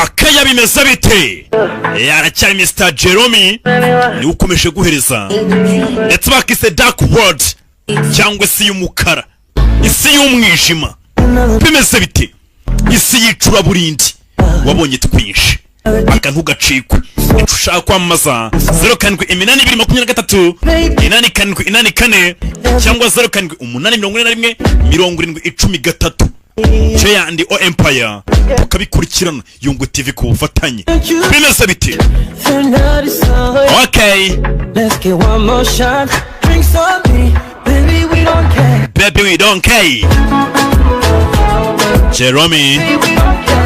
Akaya bimeze bite? Aracyari Mr Jerome, niwe ukomeje guhereza, ndetse bakise Dark World cyangwa isi y'umukara, isi y'umwijima. Bimeze bite? Isi y'icuraburindi, wabonye twinshi, aka ntugacikwe. Icyo ushaka kwamamaza, 0782 23 8784 cyangwa 0784 70 13. J and O Empire tukabikurikirana, Yungu TV ku bufatanye. Bimeze bite? Okay. Let's get one more shot. Drinks on me, baby, we don't care. Baby, we don't care. Jerome We don't care.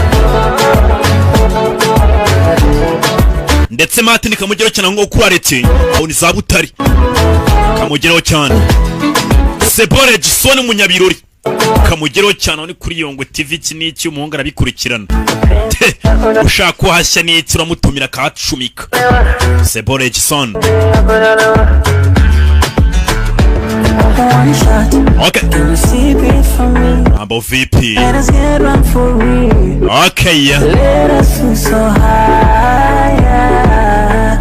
ndetse Martin kamugeraho cyane ngo kuri aho ni za Butare, kamugeraho cyane. Sebore Jason Munyabirori kamugeraho cyane, aho ni kuri Yongwe TV. Iki n'iki, umuhungu arabikurikirana. Te, ushaka ko hashya n'iki, uramutumira akahacumika. Sebore Jason. One shot, can you sip it for me? Mambo vipi? Let us get one for real. Let us feel so high. Yeah.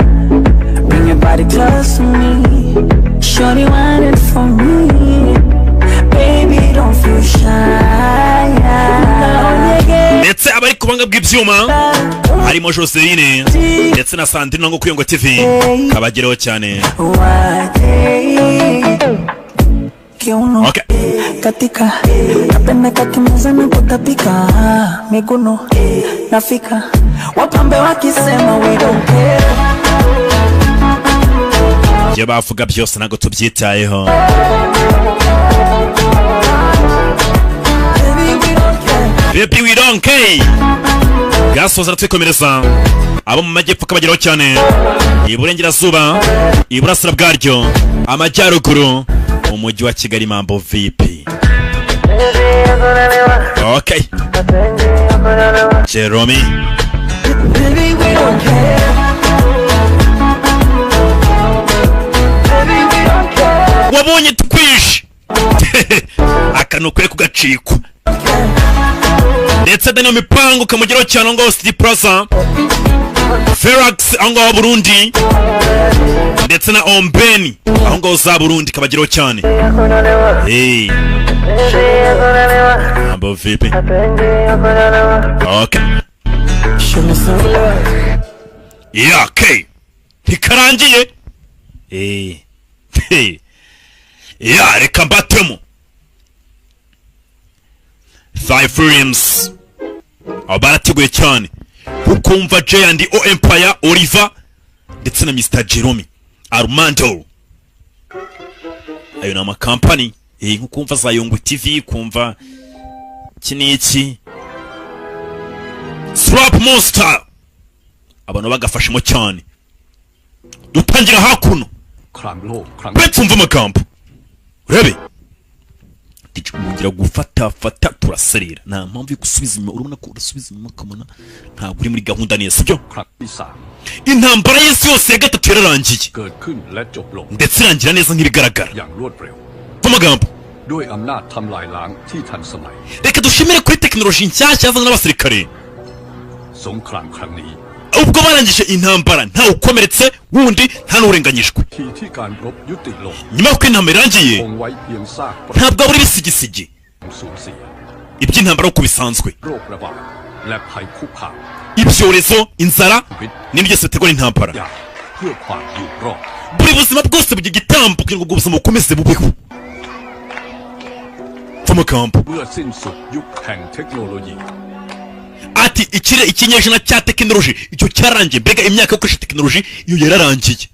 Bring your body close to me. Shorty want it for me. Baby, don't feel shy. Ndetse abari ku buhanga bw'ibyuma harimo Joseline ndetse na Sandrine ngo kuri Yongwe TV, kabageraho cyane. Kiuno katika napenda kakimeza na kutapika miguno nafika wapambe wakisema we don't care. Ibyo bavuga byose ntabwo tubyitayeho. Baby, we don't care. Baby, we don't care. Gasoza aratwikomereza, abo mu majyepfo kabageraho cyane, iburengerazuba, iburasira bwaryo, amajyaruguru, umujyi wa Kigali. Mambo vipi? Okay, Jerome. Baby, we don't care. Baby, we don't care. Wabonye twinshi, akantu ukwiye kugacikwa. Ndetse Daniel Mipango kamugeraho cyane aho ngaho City Plaza, Ferax aho ngaho Burundi, ndetse na Ombeni aho ngaho za Burundi, kabageraho cyane. Hey. Mambo vipi? Okay. Show me some love. Yeah, okay. Ntikarangiye. Eh. Hey. Yeah, reka mbatemo. Five Films. Aba barateguye cyane. Kukumva J and O Empire, Oliver ndetse na Mr Jerome Armando. Ayo ni amakampani. Nko kumva za Yungwe TV, kumva iki n'iki. Slap Monster. Abantu bagafashemo cyane. Dutangira hakuno. ครั้งโลกครั้ง Uretse umva amagambo urebe mwongera gufata fata, turaserera, nta mpamvu yo gusubiza inyuma. Urabona ko urasubiza inyuma ukabona ntabwo uri muri gahunda neza, sibyo? ครั้งที่สาม Intambara y'isi yose ya gatatu yararangiye เกิดขึ้นและจบลง ndetse irangira neza nk'ibigaragara. อย่างรวดเร็ว Amagambo ด้วยอำนาจทำลายล้างที่ทันสมัย reka dushimire kuri tekinoloji nshyashya yazanywe n'abasirikare. สงครามครั้งนี้ Ubwo barangije intambara, ntawe ukomeretse wundi, nta n'urenganyijwe. ทีที่การรบยุติลง Nyuma y'uko intambara irangiye, คงไว้เพียงซากปรัก ntabwo habura ibisigisigi สูญเสีย iby'intambara uko bisanzwe, โรคระบาดและภัยคุกคาม ibyorezo, inzara n'ibindi byose biterwa n'intambara. อย่างเพื่อความอยู่รอด Buri buzima bwose bugira igitambo kugira ngo ubwo buzima bukomeze bubeho. Amagambo เมื่อสิ้นสุดยุคแห่งเทคโนโลยี ati ikire ikinyejana cya tekinoloji icyo cyarangiye, mbega imyaka yo gukoresha tekinoloji iyo yararangiye.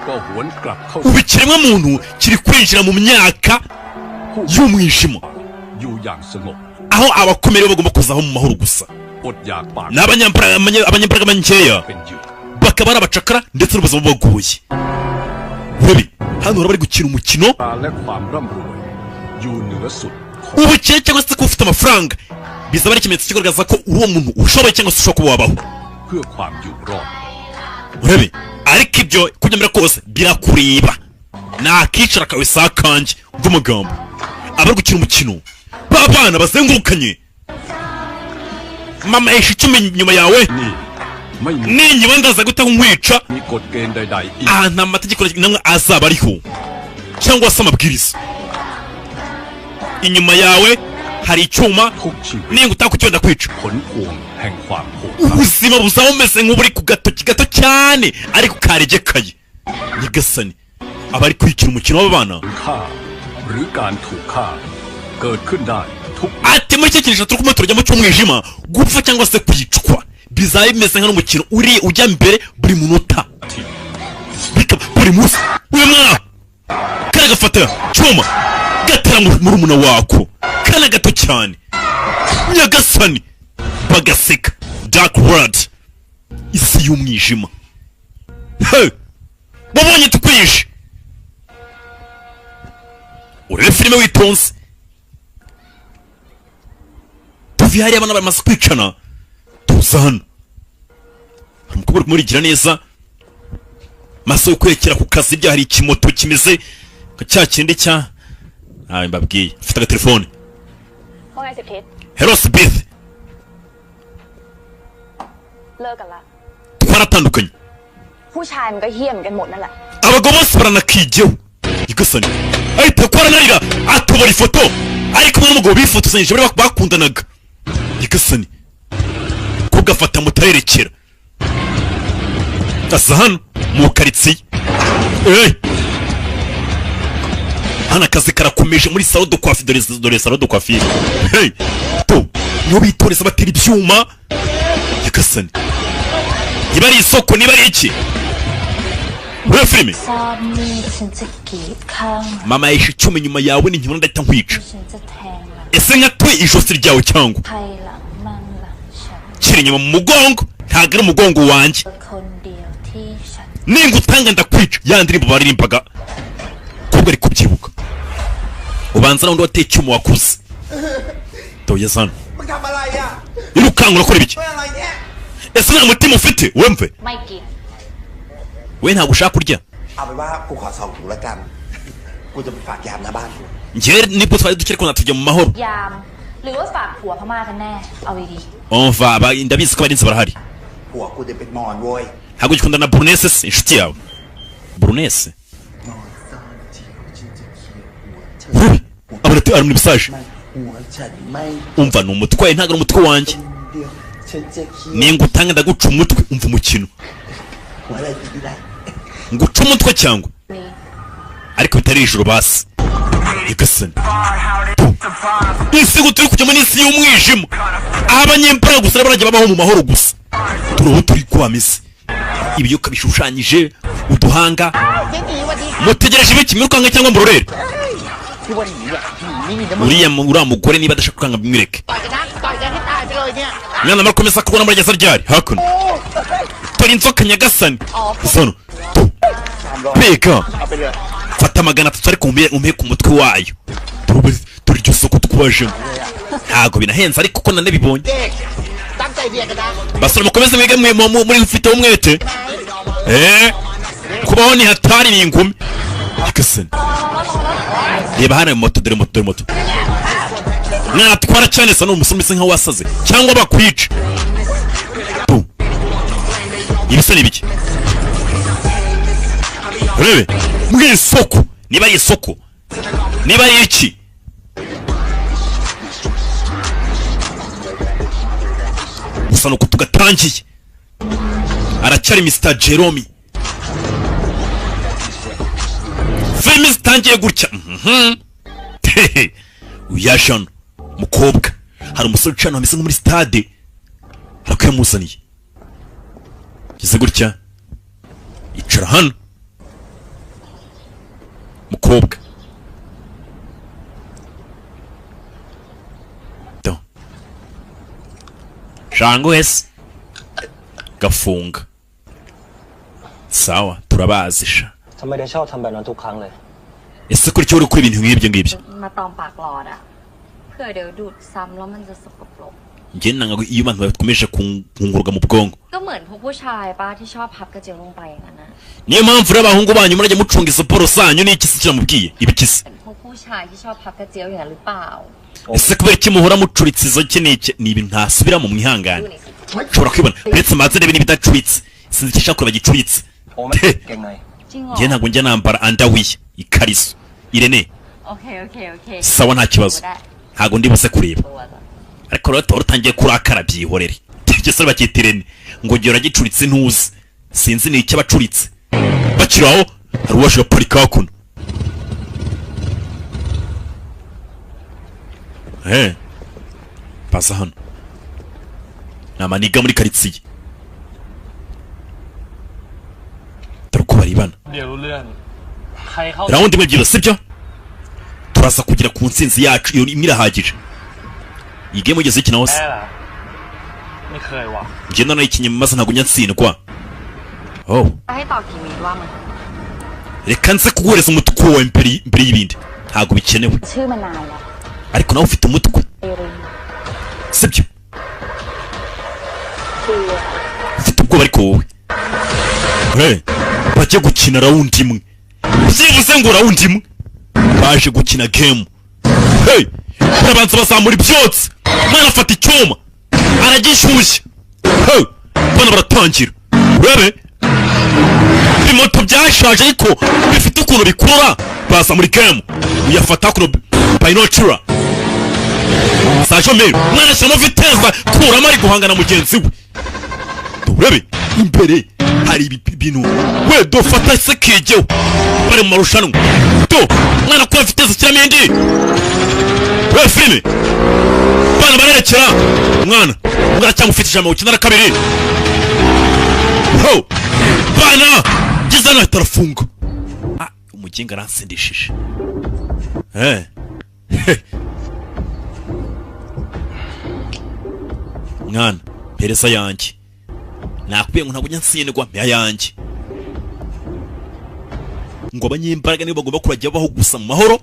ก็หวนกลับเข้า Ubu ikiremwa muntu kiri kwinjira mu myaka ผู้ y'umwijima, อยู่อย่างสงบ aho abakomeye bo bagomba kuzaho mu mahoro gusa, อดอยากปาก ni abanyambaraga nkeya เป็นเหยื่อ bakaba ari abacakara ndetse n'ubuzima bubagoye. Urabi hano bari gukina umukino. ตาและความร่ำรวยอยู่เหนือสุดของ Ubukire cyangwa se kuba ufite amafaranga bizaba ari ikimenyetso kigaragaza ko uwo muntu ushoboye cyangwa se ushobora kuba wabaho. เพื่อความอยู่รอด Urabe, ariko ibyo kunyamira kose birakureba, nakicara kawe si akanjye. Umva amagambo, abari gukina umukino b'abana bazengurukanye. Mama yishe 10 inyuma yawe. นี่ไม่มี Ninyiba ndaza guhita nkwica. มีกฎเกณฑ์ใดๆอีก Aha nta mategeko namwe azaba ariho cyangwa se amabwiriza. Inyuma yawe hari icyuma. ทุกชีวิต Ninga utakwica ndakwica. ผลพวงแห่งความโหดร้าย Ubuzima buzaba bumeze nk'uburi ku gatoki gato cyane ariko karegekaye. Nyagasani, abari kwikina umukino w'abana. ฆ่าหรือการถูกฆ่าเกิดขึ้นได้ทุก Ati muri icyo kintu turi kumwe turajyamo cy'umwijima, gupfa cyangwa se kwicwa bizaba bimeze nk'umukino uri ujya mbere buri munota. ที Bikaba buri munsi. Uyu mwana kare gafata cyuma gatera murumuna wako kana gato cyane. Nyagasani, bagaseka. Dark world, isi y'umwijima. Hey! Wabonye tukwishe. Urebe filime witonze. Tuvi hariya abana bamaze kwicana, tuza hano hari umukobwa uri kumurigira neza maso yo kwerekera ku kazi. Bya hari ikimoto kimeze nka cya kindi cya ntawe mbabwiye, afite agatelefone. ว่าไงสิบทิศ Hello, Smith. เลิกกันละ Twaratandukanye. ผู้ชายมันก็เหี้ยเหมือนกันหมดนั่นแหละ Abagabo bose baranakigeho. Nyagasani, ahita ko aranarira, atobora ifoto ari kumwe n'umugabo bifotozanyije bari bakundanaga. Nyagasani, ko gafata moto arerekera, aza hano mu karitsiye. Hey! Hano akazi karakomeje muri salon de coiffure. Dore, dore salon de coiffure. Hey! To niho bitoreza, batera ibyuma. Nyagasani, niba ari isoko, niba ari iki muri filime. ทราบมีดฉันจะกรีดข้าง Mama yishe 10 inyuma yawe, ninkibona ndahita nkwica. ฉันจะแทงหลัง Ese nkatwe ijosi ryawe cyangwa ไพ่หลังมั่งหลังฉัน kiri inyuma mu mugongo, ntabwo ari umugongo wanjye. คนเดียวที่ฉัน Ningutanga ndakwica. Ya ndirimbo baririmbaga kobwa ari kubyibuka, ubanza n'undi wateye icyuma wakuze doyeza hano. มึงทำอะไรอ่ะ Irukanka, urakora ibiki? ช่วยอะไรเนี่ย Ese nta mutima ufite wemve? ไม่กิน We ntabwo ushaka kurya. เอาเป็นว่ากูขอสองถุงละกัน กูจะไปฝากยามหน้าบ้านกู Njyewe nibwo twari dukiri ko natujya mu mahoro. ยาม หรือว่าฝากผัวพม่ากันแน่ เอาดี Umva, ndabizi ko abarinzi barahari. ผัวกูจะเป็นมอนเว้ย Ntabwo ugikunda na Brunese se, inshuti yawe Brunese? นอนซ่อนเจียวฉันจะเคลียร์หัวเธอ Urebe abona ati ari muri message. ไม่หัวฉันไม่ Umva, ni umutwaye, ntabwo ari umutwe wanjye. เดียวฉันจะเคลียร์ Ningutanga ndaguca umutwe. Umva umukino. หัวอะไรกินไม่ได้ Nguca umutwe cyangwa ๆนี้ ariko bitari ijoro basi. Nyagasani, isi ngo turi kujyamo n'isi y'umwijima, aho abanyembaraga gusa barajya babaho mu mahoro gusa. Turi aho turi kwameze ibiyoka bishushanyije uduhanga. Mutegereje ibiki? Mwirukanka cyangwa murorere? Uriya mugore niba adashaka kwanga bimwereke. Mwana marakomeza kubona murageza ryari hakuno? Dore inzoka. Nyagasani, zano mbega. Fata 300 ariko umpe ku mutwe wayo. Dore iryo soko twajemo ntabwo binahenze ariko ko nanabibonye. Basore, mukomeze mwige mwe muri mufite umwete. Kubaho ni hatari, ni ingumi. Nyagasani, reba hano moto, dore moto, dore moto. Mwatwara cyane sa n'umusore umeze nkaho wasaze cyangwa bakwica. Bu. Ibisa ni ibiki? Urebe mu isoko, niba ari isoko, niba ari iki. Gusa nuko tugatangiye, aracyari Mr Jerome. Filime zitangiye gutya. Hehe. Uyaje hano mukobwa, hari umusore ucana ameze nko muri stade, arakuyamuzaniye. Geze gutya, icara hano mukobwa. Do shangu wese gafunga. Sawa, turabazi sha. ทำไมถึงชอบทำแบบนั้นทุกครั้งเลย Ese kuri cyo uri gukora ibintu nk'ibyo ngibyo? มาตอมปากหลอดอะเผื่อเดี๋ยวดูดซ้ำแล้วมันจะสกปรก Njye nanga iyo abantu bakomeje kunguruka mu bwonko. ก็เหมือนพวกผู้ชายป้าที่ชอบพับกระเจียวลงไปอย่างนั้นนะ Niyo mpamvu rero abahungu banyu murajya mucunga izo poro zanyu. N'iki se kiramubwiye ibiki se? เหมือนพวกผู้ชายที่ชอบพับกระเจียวอย่างนั้นหรือเปล่า Ese kubera iki muhora mucuritse izo? Iki n'iki ni ibintu ntasubiramo, mwihangane. Nshobora kwibona uretse manze ndebe niba idacuritse. Sinzi icyo ashaka kureba gicuritse. โอ้ไม่เก่งใน จริงเหรอ Njye ntabwo njya nambara underwear, ikariso, Irene. โอเค โอเค โอเค Sawa, nta kibazo. ได้ Ntabwo ndi buze kureba. ตัวจ้ะ Ariko rero tuba rutangiye kurakara, byihorere. Igisore bakita Irene ngo gihe uragicuritse, ntuzi, sinzi ni icyo abacuritse. Bakiri aho, hari uwaje agaparika hakuno. Baza hano ni amaniga muri karitsiye, dore uko baribana. เดี๋ยวรู้เรื่อง ใครเข้า Round imwe ebyiri, sibyo? Turaza kugera ku ntsinzi yacu, iyo imwe irahagije. Iyi game ugeze ikina hose. แพ้เหรอไม่เคยว่ะ Njye nanayikinye maze ntabwo njya ntsindwa. Oh. ให้ต่อกี่เมตรว่ามา Reka nze kuguhereza umutuku wawe mbere y'ibindi, ntabwo bikenewe. ชื่อมานานแล้ว Ariko nawe ufite umutwe. เอรี Sibyo? คือ Ufite ubwoba ariko wowe. Hey, bajye gukina round imwe byibuze, ngo round imwe baje gukina game. Hey, barabanza bazamura ibyotsi, umwana afata icyuma aragishyushya. Hey, bana baratangira, urebe ibimoto byashaje ariko bifite ukuntu bikurura. Baza muri game, uyafata kuno bayinocura sajomeri, umwana ashyiramo vitesse, kuramo, ari guhangana mugenzi we. Urebe imbere hari ibintu we dufata se kigeho, bari mu marushanwa. Do mwana kuba vitesse, shyiramo indi. We filime, bana barerekera umwana, umwana cyangwa ufite 192. Ho bana ngeze hano ahita arafunga. Ah, umuginga aransindishije. Mwana, mpereza yanjye, nakubwiye ngo ntabwo njya ntsindwa, mpeya yanjye. Ngo abanyembaraga nibo bagomba kurajya babaho gusa mu mahoro,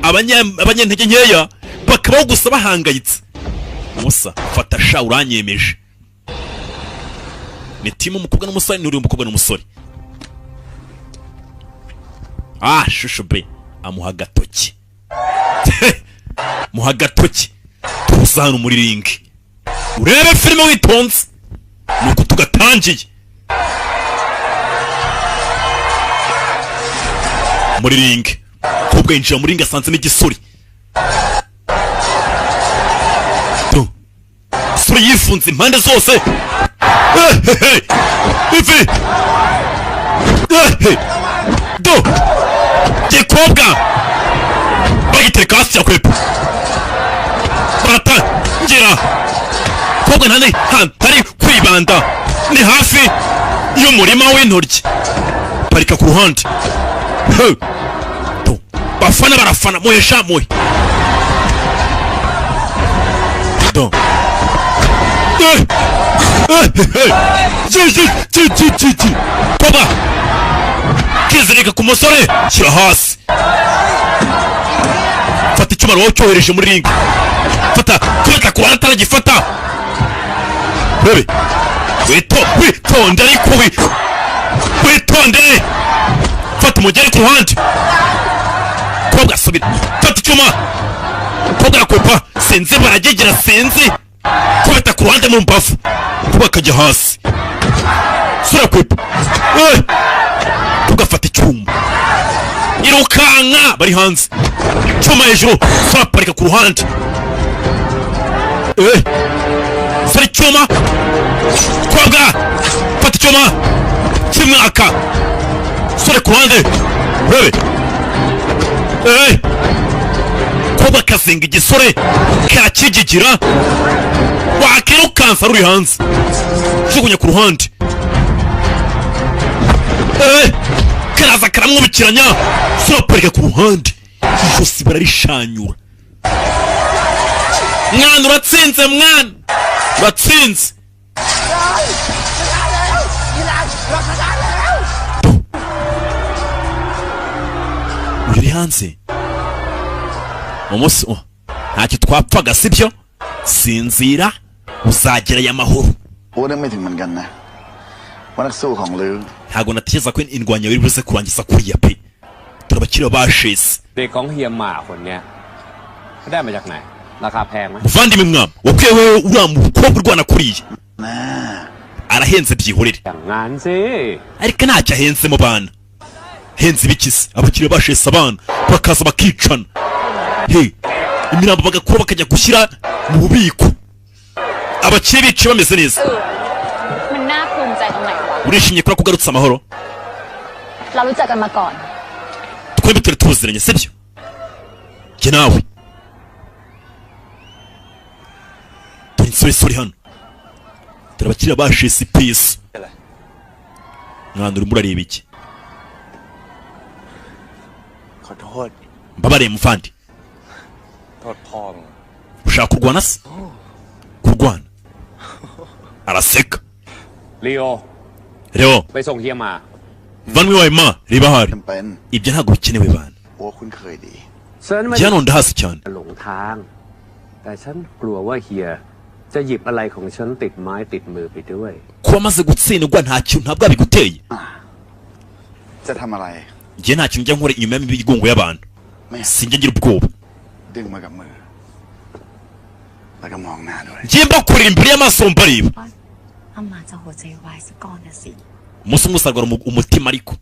abanyantege nkeya bakabaho gusa bahangayitse. Musa, fata sha, uranyemeje. Ni team umukobwa n'umusore, ni uri umukobwa n'umusore. Ah, shushu be amuha agatoki, muha agatoki. Tuza hano muri ring urebe filime witonze, nuko tugatangiye muri ring. Kobwa yinjira muri ring asanzemo igisore. Tu. Isore yifunze impande zose. Eh, he, he. Ivi. Eh, he. Do gikobwa bagitereka hasi, yakwepa, baratangira. Kobwa ntane hatari kwibanda, ni hafi y'umurima w'intoryi, parika ku ruhande. He. Tu. Bafana barafana, muhe sha, muhe. Do. Eh. Eh, eh, eh. Ji, ji, ji, ji, ji, ji. Kobwa kizirika ku musore, shyira hasi, fata icyuma wowe cyohereje muri ring, fata, kubita ku ruhande ataragifata. Rebe, wito witonde, ariko witonde, fata umugeri ku ruhande. Kobwa subira, fata icyuma. Kobwa arakwepa, sinzi baragegera, sinzi, kubita ku ruhande mu mbavu, kobwa akajya hasi, sura kwepa. Eh! Tugafata icyuma, irukanka, bari hanze, cyuma hejuru, sura parika ku ruhande. Eh! Sura icyuma, kobwa fata icyuma kimwaka, sura ku ruhande, urebe. Eh! Kobwa kazinga igisore karakigigira, wakirukansa ruri hanze, jugunya ku ruhande. Eh! Karaza karamwubikiranya, sura parika ku ruhande, ijosi bararishanyura. Mwana uratsinze, mwana uratsinze. Uyu uri hanze umunsi, oh, ntacyo twapfaga, sibyo? Sinzira, uzagerayo amahoro. โอ้นึกไม่ถึงเหมือนกันนะว่านักสู้ของลือ Ntabwo natekereza ko indwanya biri buze kurangiza kuriya pe. Turabakira basheze. เด็กของเฮียหมาคนเนี้ยเขาได้มาจากไหน ราคาแพงไหม Muvandimwe mwama wakwiye wewe uriya mukobwa urwana kuriya arahenze byihorere. อย่างงั้นสิ Ariko ntacyo ahenze mu bana. Henze ibikisi abakiriya bashesa abana bakaza bakicana, he imirambo bagakura bakajya gushyira mu bubiko, abakire bicaye bameze neza. มันน่าภูมิใจตรงไหนวะ Urishimye kubera ko ugarutse amahoro? เรารู้จักกันมาก่อน Twembi turi tuziranye, sibyo? Njye nawe dore insoresore hano, dore abakiriya bashese ipisi. Mwana, urimo urareba iki? ขอโทษ Mbabariye muvandi. โทษพ่อมึง Ushaka kurwana se? Kurwana, araseka. ลีโอ Reo, ไปส่งเฮียมา vanwe wawe ma reba ahari. จำเป็น Ibyo ntabwo bikenewe bana. อัวคุ้นเคยดี ฉันไม่ Njye hano ndahazi cyane. หลงทาง แต่ฉันกลัวว่าเฮียจะหยิบอะไรของฉันติดไม้ติดมือไปด้วย Kuba amaze gutsindwa nta kintu ntabwo biguteye. จะทำอะไร Njye nta kintu njya nkora inyuma y'imigongo y'abantu. ไม่ Sinjya ngira ubwoba. ดึงมากับมือ แล้วก็มองหน้าด้วย Njye mbakorera imbere y'amaso mbareba. อามาจะหัวใจวายซะก่อนนะสิ Umunsi umwe usarwara umutima, ariko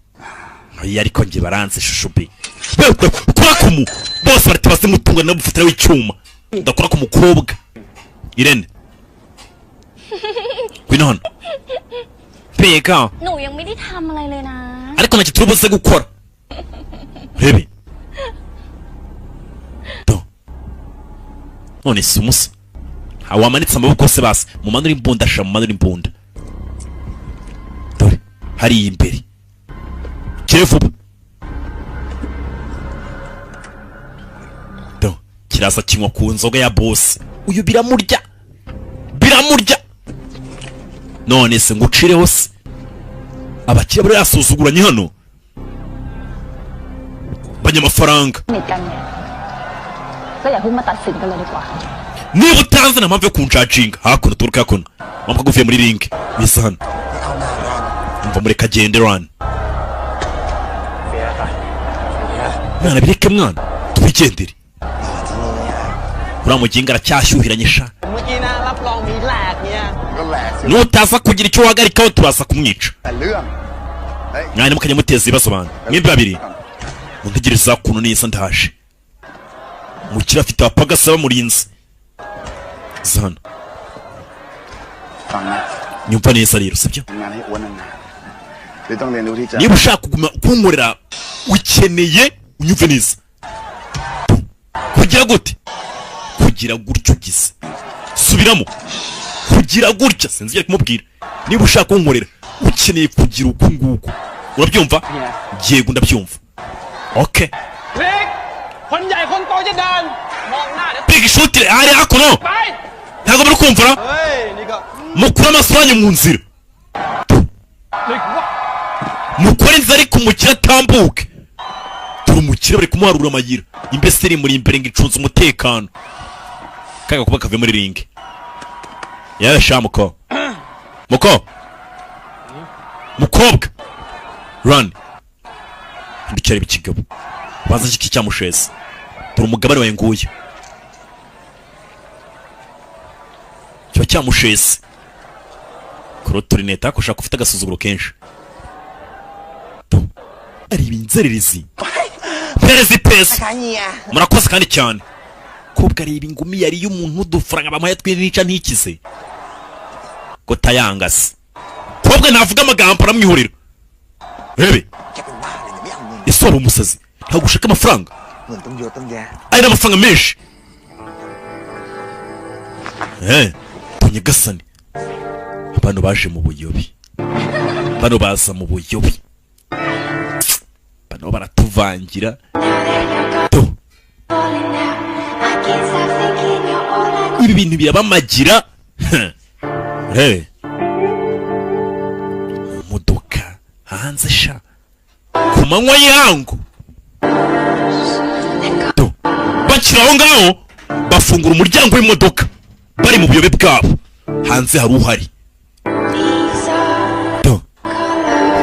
oya, ariko njye baranze shusho be kora ku mu bose barati base mutunga nabufatira w'icyuma ndakora ku mukobwa. Irene, ngwino hano mbega. หนูยังไม่ได้ทำอะไรเลยนะ Ariko ntacyo turi buze gukora, rebe do. None si umusa nta wamanitse amaboko se? Basi mumanure imbunda sha, mumanure imbunda. Dore hariya imbere kire vuba do. Kiraza kinywa ku nzoga ya bosi uyu, biramurya biramurya. None se ngucireho se? Abakiriya bari yasuzuguranye hano, banyamafaranga. สนิทกันเนี่ยก็อย่าเพิ่งมาตัดสินกันเลยดีกว่า Niba utanze nta mpamvu yo kunjajinga. Hakuno turuka hakuno mpamvu uvuye muri ring biza hano. ไม่เอาหน้ารัน Umva, mureka agende run. Mwana, bireke mwana, twigendere. หล่อจังเลยอ่ะ Uriya muginga aracyashyuhiranye sha. เมื่อกี้นะ รับรองมีแหลกเนี่ย ก็แหลกสิ Nutaza kugira icyo uhagarikaho turaza kumwica. แต่เรื่องเฮ้ย Mwana, mukajya muteza ibibazo abantu mwembi babiri. Muntegereza kuntu neza, ndaje. Umukire afite abapagasi bamurinze zana. ฟังนะ Nyumva neza rero, sibyo? ทำงานให้อ้วนนานๆหรือต้องเรียนรู้ที่จะ Niba ushaka kuguma kunkorera ukeneye unyumve neza. Kugira gute? Kugira gutya ugize, subiramo, kugira gutya. Sinzi icyo kumubwira. Niba ushaka kunkorera ukeneye kugira uku nguku, urabyumva? Yego, ndabyumva, okay. เล็ก คนใหญ่คนโตจะเดิน มองหน้าเดี๋ยว Big shot ari hakuno. ไป Ntabwo muri kumva? เฮ้ย นี่ก็ Mukure amaso yanyu mu nzira. เล็กวะ Mukore inzira ariko umukire atambuke. Turi umukire, bari kumuharura amayira. Imbese iri muri imbere ngo icunze umutekano. Kaga kuba kavuye muri ring. Yewe sha muko, muko mukobwa run, ndicyari ikigabo banza iki cyamusheze. Dore umugabane wawe nguyu, kiba cyamusheze. Kurotorineta ariko ushaka ufite agasuzuguro kenshi areba inzererezi. Mpereza ipesa. Murakoze kandi cyane. Kobwa areba ingumi yari y'umuntu, udufaranga bamuhaye twinica ntikize ko tayangase. Kobwa ntavuga amagambo, aramwihorera. Rebe. แกเป็นบ้าอะไรเนี่ยไม่เอาเงิน Ese wari umusazi? Ntabwo ushaka amafaranga? เงินต้องเยอะต้องแยะ Aya ni amafaranga menshi. Tunyagasani, bano baje mu buyobi, bano baza mu buyobi, bano baratuvangira to. Ibi bintu birabamagira. Rebe mu modoka hanze sha ku manywa y'ihangu to. Bakiri aho ngaho bafungura umuryango w'imodoka, bari mu buyobe bwabo. Hanze hari uhari to.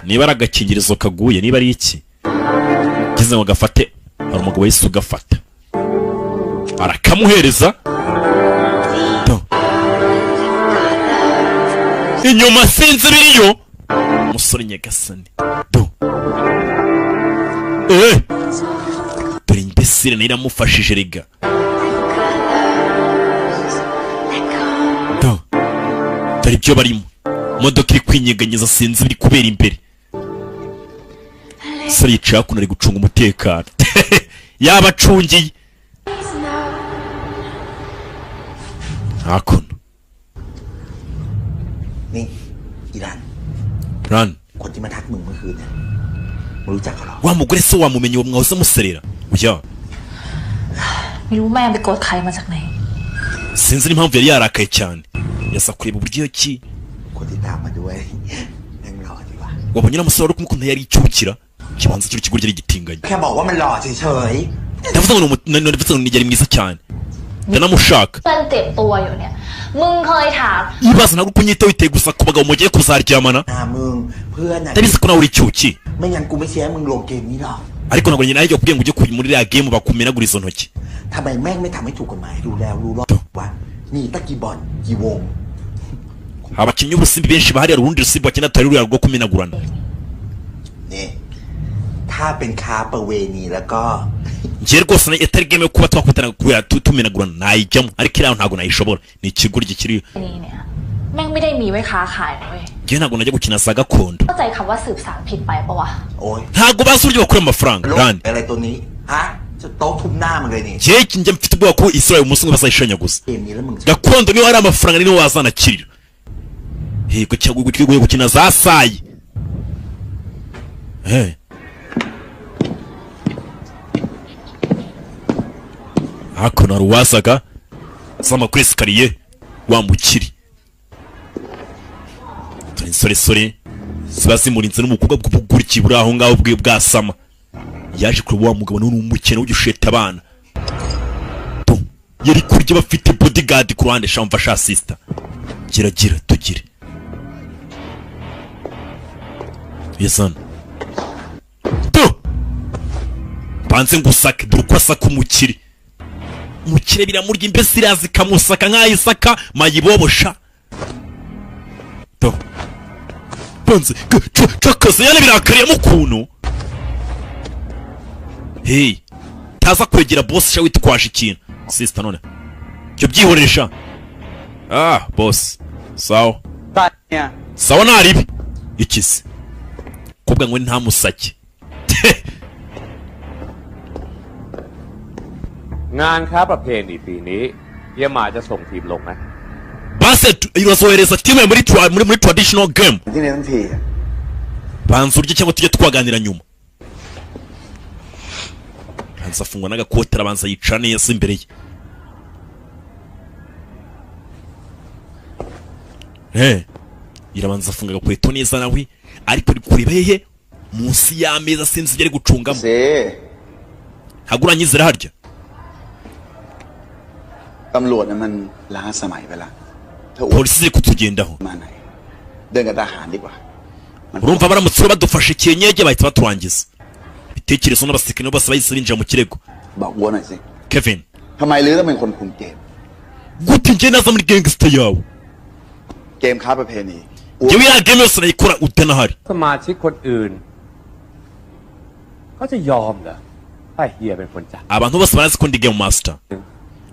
Niba ari agakingirizo kaguye, niba ari iki ngize ngo gafate, hari umugabo wahise ugafata arakamuhereza. Inyuma sinzi ibiriyo. Umusore, nyagasani, do dore imbesire nayo iramufashije rega. Do dore ibyo barimo, imodoka iri kwinyeganyeza, sinzi ibiri kubera imbere. Umusore yicaye hakuno ari gucunga umutekano, yabacungiye hakuno. นี่อีรัน Run. คนที่มาทักมึงเมื่อคืนเนี่ยมึงรู้จักเขาเหรอ Wa mugore se wamumenye, uwo mwahoze muserera oya? ไม่รู้แม่งไปโกรธใครมาจากไหน Sinzi n'impamvu yari yarakaye cyane, yasa kureba uburyo ki. คนที่ตามมาด้วย แม่งหล่อดีว่ะ Wabonye uriya musore wari kumukunda, yari icyukira kibanza kino kigo ryari gitinganye. แค่บอกว่ามันหล่อเฉย Ndavuze ngo ni ndavuze ngo ni yari mwiza cyane, ndanamushaka. เพื่อนเจ็บตัวอยู่เนี่ย มึงเคยถาม Ibaza ntabwo kunyitaho witeye gusa ku bagabo mugiye kuzaryamana. ๆหน้ามึงเพื่อนอ่ะ Ndabizi ko nawe uri icyuki. ไม่งั้นกูไม่เชียร์ให้มึงลงเกมนี้หรอก Ariko ntabwo njye nawe kubwira ngo ujye muri iriya game bakumenagura izo ntoki. ทำไมแม่งไม่ทำให้ถูกกฎหมายดูแล้วรู้รอดวะมีตะกี่บอลกี่วง Abakinnyi b'urusimbi benshi bahari, hari urundi rusimbi bakina atari ruriya rwo kumenagurana. นี่ถ้าเป็นค้าประเวณีแล้วก็ Njye rwose atari game yo kuba twakubitana kubera tumenagurana nayijyamo, ariko iriya ntabwo nayishobora, ni ikigoryi kiri. นี่เนี่ย แม่งไม่ได้มีไว้ค้าขายนะเว้ย Njye ntabwo najya gukina za gakondo. เข้าใจคำว่าสืบสานผิดไปปะวะ โอ้ย Ntabwo bazi uburyo bakura amafaranga. โลก Rani, อะไรตัวนี้ฮะจะโต๊ะทุบหน้ามึงเลยนี่ njye njye mfite ubwoba ko Israel umunsi umwe bazayishenyaguza. เกมนี้แล้วมึงจะ Gakondo niho hari amafaranga, niho wazanakirira yego, cyangwa ugiye gukina za sayi. Hakuno hari uwazaga zama kuri escalier wa mukiri. Dore insoresore ziba zimurinze n'umukobwa bw'ubuguriki buri aho ngaho bwe bwasama, yaje kureba wa mugabo none umukene w'igisheta abana. Tu, yari kurya bafite bodyguard ku ruhande. Shamva sha sister, gira gira tugire yesana tu banze ngusake. Dore uko asaka umukire, umukire biramurya, imbese iraza ikamusaka nk'aho isaka mayibobosha. Tu banze cakaze yana birakariyemo ukuntu. Hey, taza kwegera boss sha witwaje ikintu. Sister, none cyo byihoresha. Ah, boss, sawa. เนี่ย Sawa, naribi ikise kubwa ngo ntamusake. งานค้าประเพณีปีนี้เฮียหมาจะส่งทีมลงไหม Base irazohereza team muri traditional game. ที่นี่ทั้งทีอะ Banza urye cyangwa tujye twaganira nyuma. Banza afungwa n'agakote, arabanza yicara neza imbere ye. Irabanza afunga agakweto neza nawe, ariko ari kureba hehe? Munsi y'ameza, sinzi ibyo ari gucungamo. สิ Ntabwo uranyizera harya? ตำรวจน่ะมันล้าสมัยไปละถ้าอ้วน Polisi ziri kutugendaho. มาไหน เดินกับทหารดีกว่า Urumva baramutse badufashe kinyege bahita baturangiza. Ibitekerezo n'abasirikare nabo bose bahise binjira mu kirego. บอกอ้วนหน่อยสิ Kevin, ทำไมลือต้องเป็นคนคุมเกม gute njye naza muri gangster yawe? เกมค้าประเพณีอ้วน Njyewe iriya game yose nayikora utanahari. สมาชิกคนอื่นเขาจะยอมเหรอถ้าเฮียเป็นคนจัด Abantu bose barazi ko ndi game master,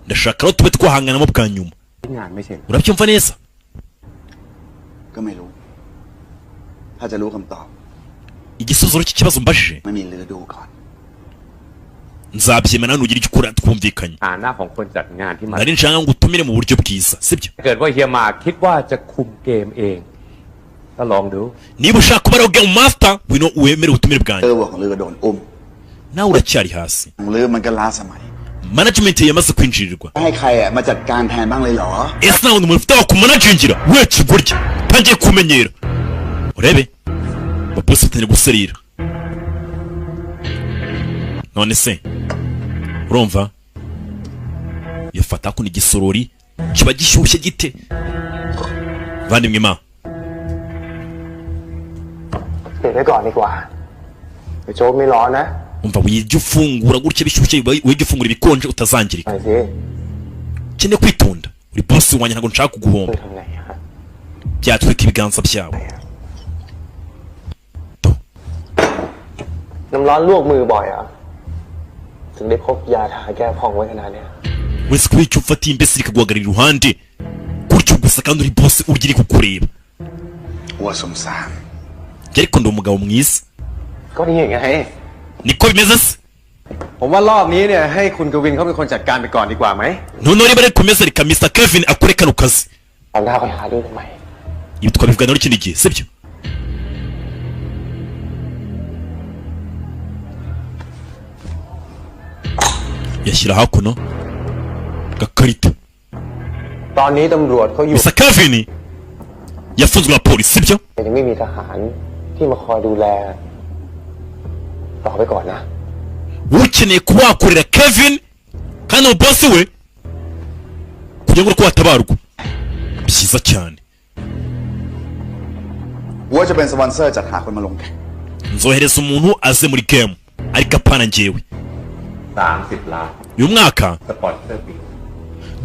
ndashaka rero tube twahanganamo bwa nyuma. งานไม่ใช่เหรอ Urabyumva neza? ก็ไม่รู้ ถ้าจะรู้คำตอบ Igisubizo cy'ikibazo mbajije, ไม่มีลือดูก่อน nzabyemera nugira icyo ukora twumvikanye. ฐานะของคนจัดงานที่มา Nari nshaka ngo utumire mu buryo bwiza, sibyo? เกิดว่าเฮียหมาคิดว่าจะคุมเกมเอง ก็ลองดู Niba ushaka kuba ariwe game master, wino wemere ubutumire เอ bwanjye. อบอกของลือก็โดนอุ้ม Nawe uracyari hasi. ของลือมันก็ล้าสมัย Management yamaze kwinjirirwa. ให้ใครอ่ะมาจัดการแทนบ้างเลยเหรอ Ese nta wundi muntu ufite wakumanagingira we kigoryi tangiye kumenyera? Urebe abapolisi batangiye guserera. None se urumva yafata kuno igisorori kiba gishyushye gite, vandimwe ma? เก็บไว้ก่อนดีกว่าเดี๋ยวโจ๊กไม่ร้อนนะ Umva, wijya ufungura gutya bishyushye, wijya ufungura ibikonje utazangirika. หน่อยสิ Ukeneye kwitonda, uri bosi wanjye, ntabwo nshaka kuguhomba. ทำไงฮะ Byatwika ibiganza byawe. น้ำร้อนลวกมือบ่อยอ่ะถึงได้พกยาทาแก้พองไว้ขนาดเนี้ย Wese kubera icyo ufatiye imbese rikaguhagarara iruhande gutyo gusa kandi uri boss ugira kukureba. อัวสมสาร Njye ariko ndi umugabo mwiza. ก็นี่ไง Niko bimeze se? ผมว่ารอบนี้เนี่ยให้คุณกวินเขาเป็นคนจัดการไปก่อนดีกว่าไหม Noneho niba ari kumeza reka Mr Kevin akore kano kazi. ตอนหน้าไปหาเรื่องทำไม Ibi twabivugana n'ikindi gihe, sibyo? Yashyira hakuno gakarita. ตอนนี้ตำรวจเขาอยู่ Mr Kevin yafunzwe na polisi, sibyo? แต่ยังไม่มีทหารที่มาคอยดูแลต่อไปก่อนนะ Ukeneye kuba wakorera Kevin kandi uwo boss we kugira ngo uko watabarwa byiza cyane. อัวจะเป็นสปอนเซอร์จัดหาคนมาลงแข่ง Nzohereza umuntu aze muri game ariko apana njyewe. 30 ล้าน Uyu mwaka สปอนเซอร์ปี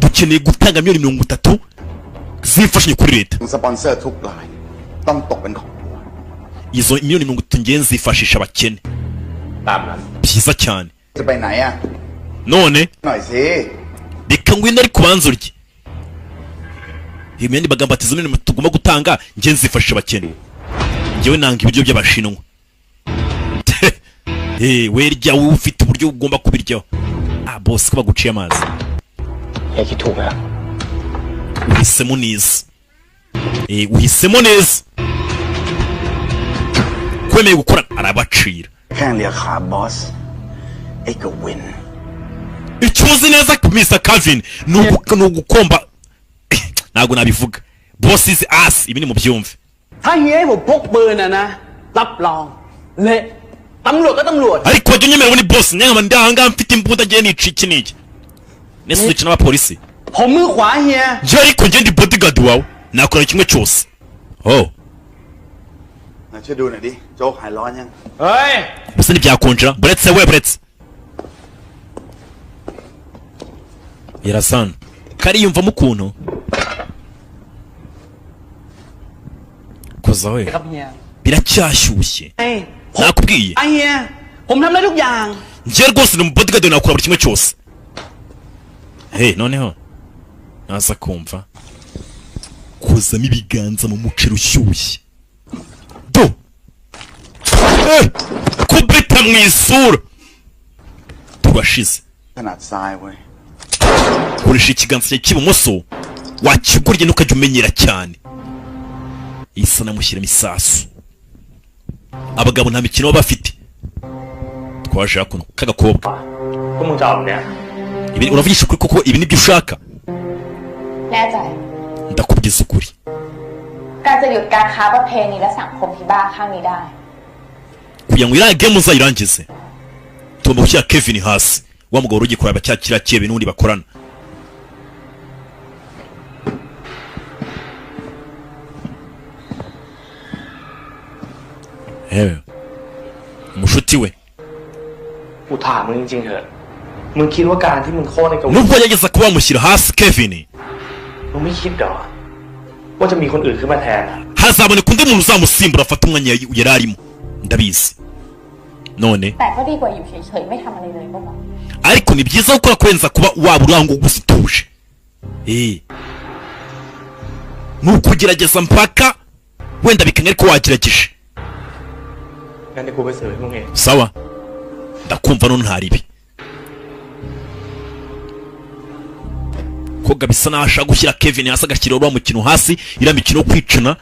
dukeneye gutanga miliyoni 30 z'imfashanyo kuri leta. สปอนเซอร์ทุกราย ต้องตกเป็นของอัว Izo miliyoni 30 ngenzi zifashisha abakene. ตามนั้น Byiza cyane. จะไปไหนอ่ะ None หน่อยสิ reka ngwino ariko ubanza urye. Iyo yandi magambo ati izo miliyoni tugomba gutanga ngenzi zifashisha abakene, njyewe nanga ibiryo by'abashinwa. Eh, werya wowe ufite uburyo ugomba kubiryaho. Ah, boss, ko baguciye amazi. เฮียคิดถูกแล้ว Uhisemo neza. Eh, uhisemo neza kwemeye gukora arabacira. แค่เลียขาบอส ไอ้กวิน Icyo uzi neza, Mr Calvin, ni ugukomba, ntabwo nabivuga. Boss is ass, ibi ni mubyumve. ถ้าเฮียให้ผมพกปืนอะนะ รับรอง เละตำรวจก็ตำรวจ Ariko wajya unyemera muri boss nyama ndanga mfite imbunda ngiye nica iki n'iki nese uzica n'abapolisi. ผมมือขวาเฮีย Njye ariko njye ndi bodyguard wawe, nakora kimwe cyose. Oh. ไหนช่วยดูหน่อยดิ โจ๊กหายร้อนยัง เฮ้ย Gusa ntibyakonjera. Buretse we, buretse irasana kariyumvamo ukuntu koza we. ครับเฮีย Biracyashyushye. ไอ้ Nakubwiye. ไอ้เฮีย ผมทำได้ทุกอย่าง Njye rwose ni umubodyguard, nakora buri kimwe cyose. Hey, noneho naza kumva kozamo ibiganza mu muceri ushyushye do. Eh, kubita mu isura turashize. ขนาดซ้ายเว้ย Koresha ikiganza cyawe cy'ibumoso wakigurye ntukajya umenyera cyane. Isa namushyiramo isasu. Abagabo nta mikino baba bafite. Twaje hakuno k'agakobwa. พวกมึงจะเอาแบบเนี้ย Ibi uravugisha ukuri koko? Ibi nibyo ushaka? แน่ใจ Ndakubwiza ukuri. การจะหยุดการค้าประเพณีและสังคมที่บ้าข้างนี้ได้ Kugira ngo iriya game uzayirangize tugomba gushyira Kevin hasi, wa mugabo wari ugiye kureba cya kiriya kiebe n'ubundi bakorana. Ewe umushuti we. กูถามมึงจริงๆเถอะ มึงคิดว่าการที่มึงโค่นไอ้กวิน Nubwo yagerageza kuba wamushyira hasi Kevin, มึงไม่คิดเหรอ ว่าจะมีคนอื่นขึ้นมาแทนอะ hazaboneka undi muntu uzamusimbura afata umwanya yari arimo, ndabizi. None แต่ก็ดีกว่าอยู่เฉยๆ ไม่ทำอะไรเลยก็พอ ariko ni byiza gukora kurenza kuba waba urangwa gusa utuje. Eh, ni ukugerageza mpaka wenda bikanga ariko wagerageje. งั้นเดี๋ยวกูไปเสิร์ฟให้มึงเอง Sawa, ndakumva. None ntaribi koga bisa naho ashaka gushyira Kevin hasi agashyira uriya mukino hasi, iriya mikino yo kwicana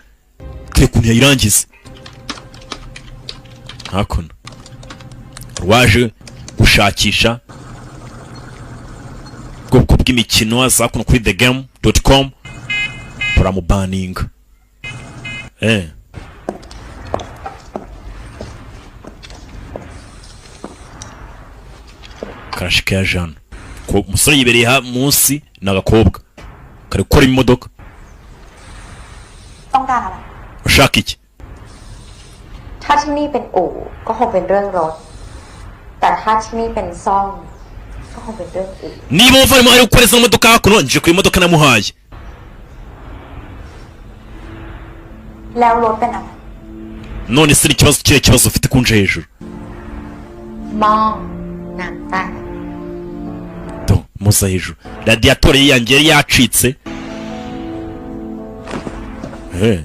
twe ukuntu yayirangiza. Hakuno rwaje gushakisha ubwoko bw'imikino za kuno kuri thegame.com turamubaninga. Eh, karashika ya jana ko umusore yibereye munsi ni agakobwa kari gukora imodoka. ต้องการอะไร Ushaka iki? ถ้าที่นี่เป็นอู่ก็คงเป็นเรื่องรถ แต่ถ้าที่นี่เป็นซ่องก็คงเป็นเรื่องอื่น Niba wumva arimo ari gukora izo modoka hakuno nje ku imodoka namuhaye. แล้วรถเป็นอะไร None se ni ikibazo kihe kibazo ufite kunje hejuru? มองน้ำแตก Do muza hejuru, radiator yanjye yari yacitse. Eh,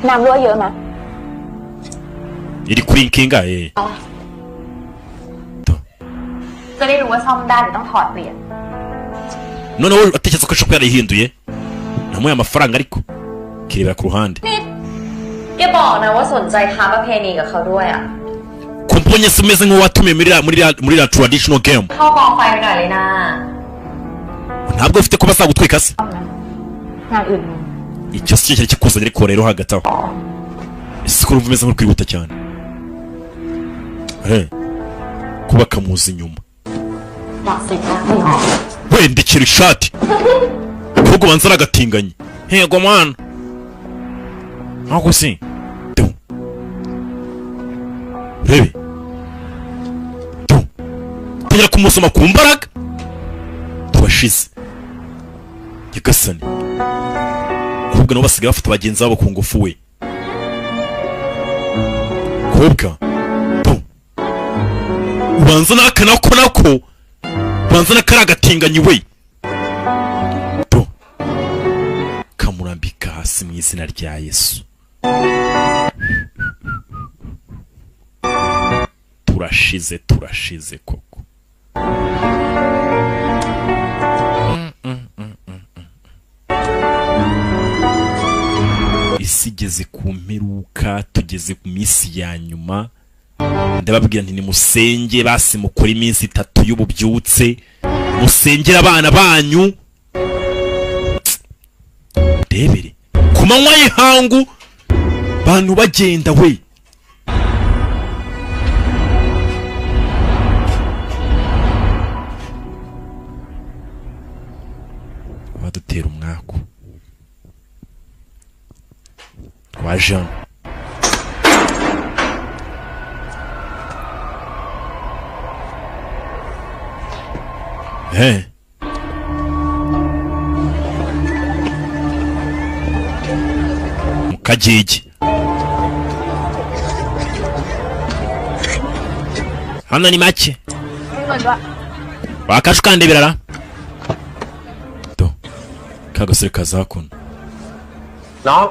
น้ำรั่วเยอะไหม iri kuri nkinga eh. จะได้รู้ว่าซ่อมได้หรือต้องถอดเปลี่ยน Noneho atekereza ko ashobora kuba yarayihinduye, namuhaye amafaranga ariko kirebera ku ruhande. นี่แกบอกนะว่าสนใจค้าประเพณีกับเขาด้วยอ่ะ Ko mbonye se umeze nk'uwatumiye muri ra traditional game? เข้ากองไฟไปหน่อยเลยนะ Ntabwo ufite ko bazagutwika se? งานอื่นมี Icyo si cyo cyari kikuzanye, ariko rero hagati aho ese ko urumva umeze nk'uri kwihuta cyane? Eh, kuba kamuzi inyuma. อยากเสร็จแล้วไม่ออก Wenda ikira ishati ahubwo ubanza aragatinganye. Hego mwana, ntabwo si tu rebe tu tugera kumusoma ku mbaraga tubashize. Nyagasani, ahubwo nabo basigaye bafata bagenzi babo ku ngufu. We kobwa tu, ubanza n'aka nako ubanza n'akari agatinganyi. We tu, kamurambika hasi mu izina rya Yesu. Turashize, turashize koko. Isi igeze ku mperuka, tugeze ku minsi ya nyuma. Ndababwira nti nimusenge basi, mukore iminsi 3 y'ububyutse, musengere abana banyu. Rebere ku manywa y'ihangu bantu bagenda we. Badutera umwaku twaje hano. Eh. Mu kagigi hano ni make wakashe ukandebera ra do kagasore kaza hakuno. น้อง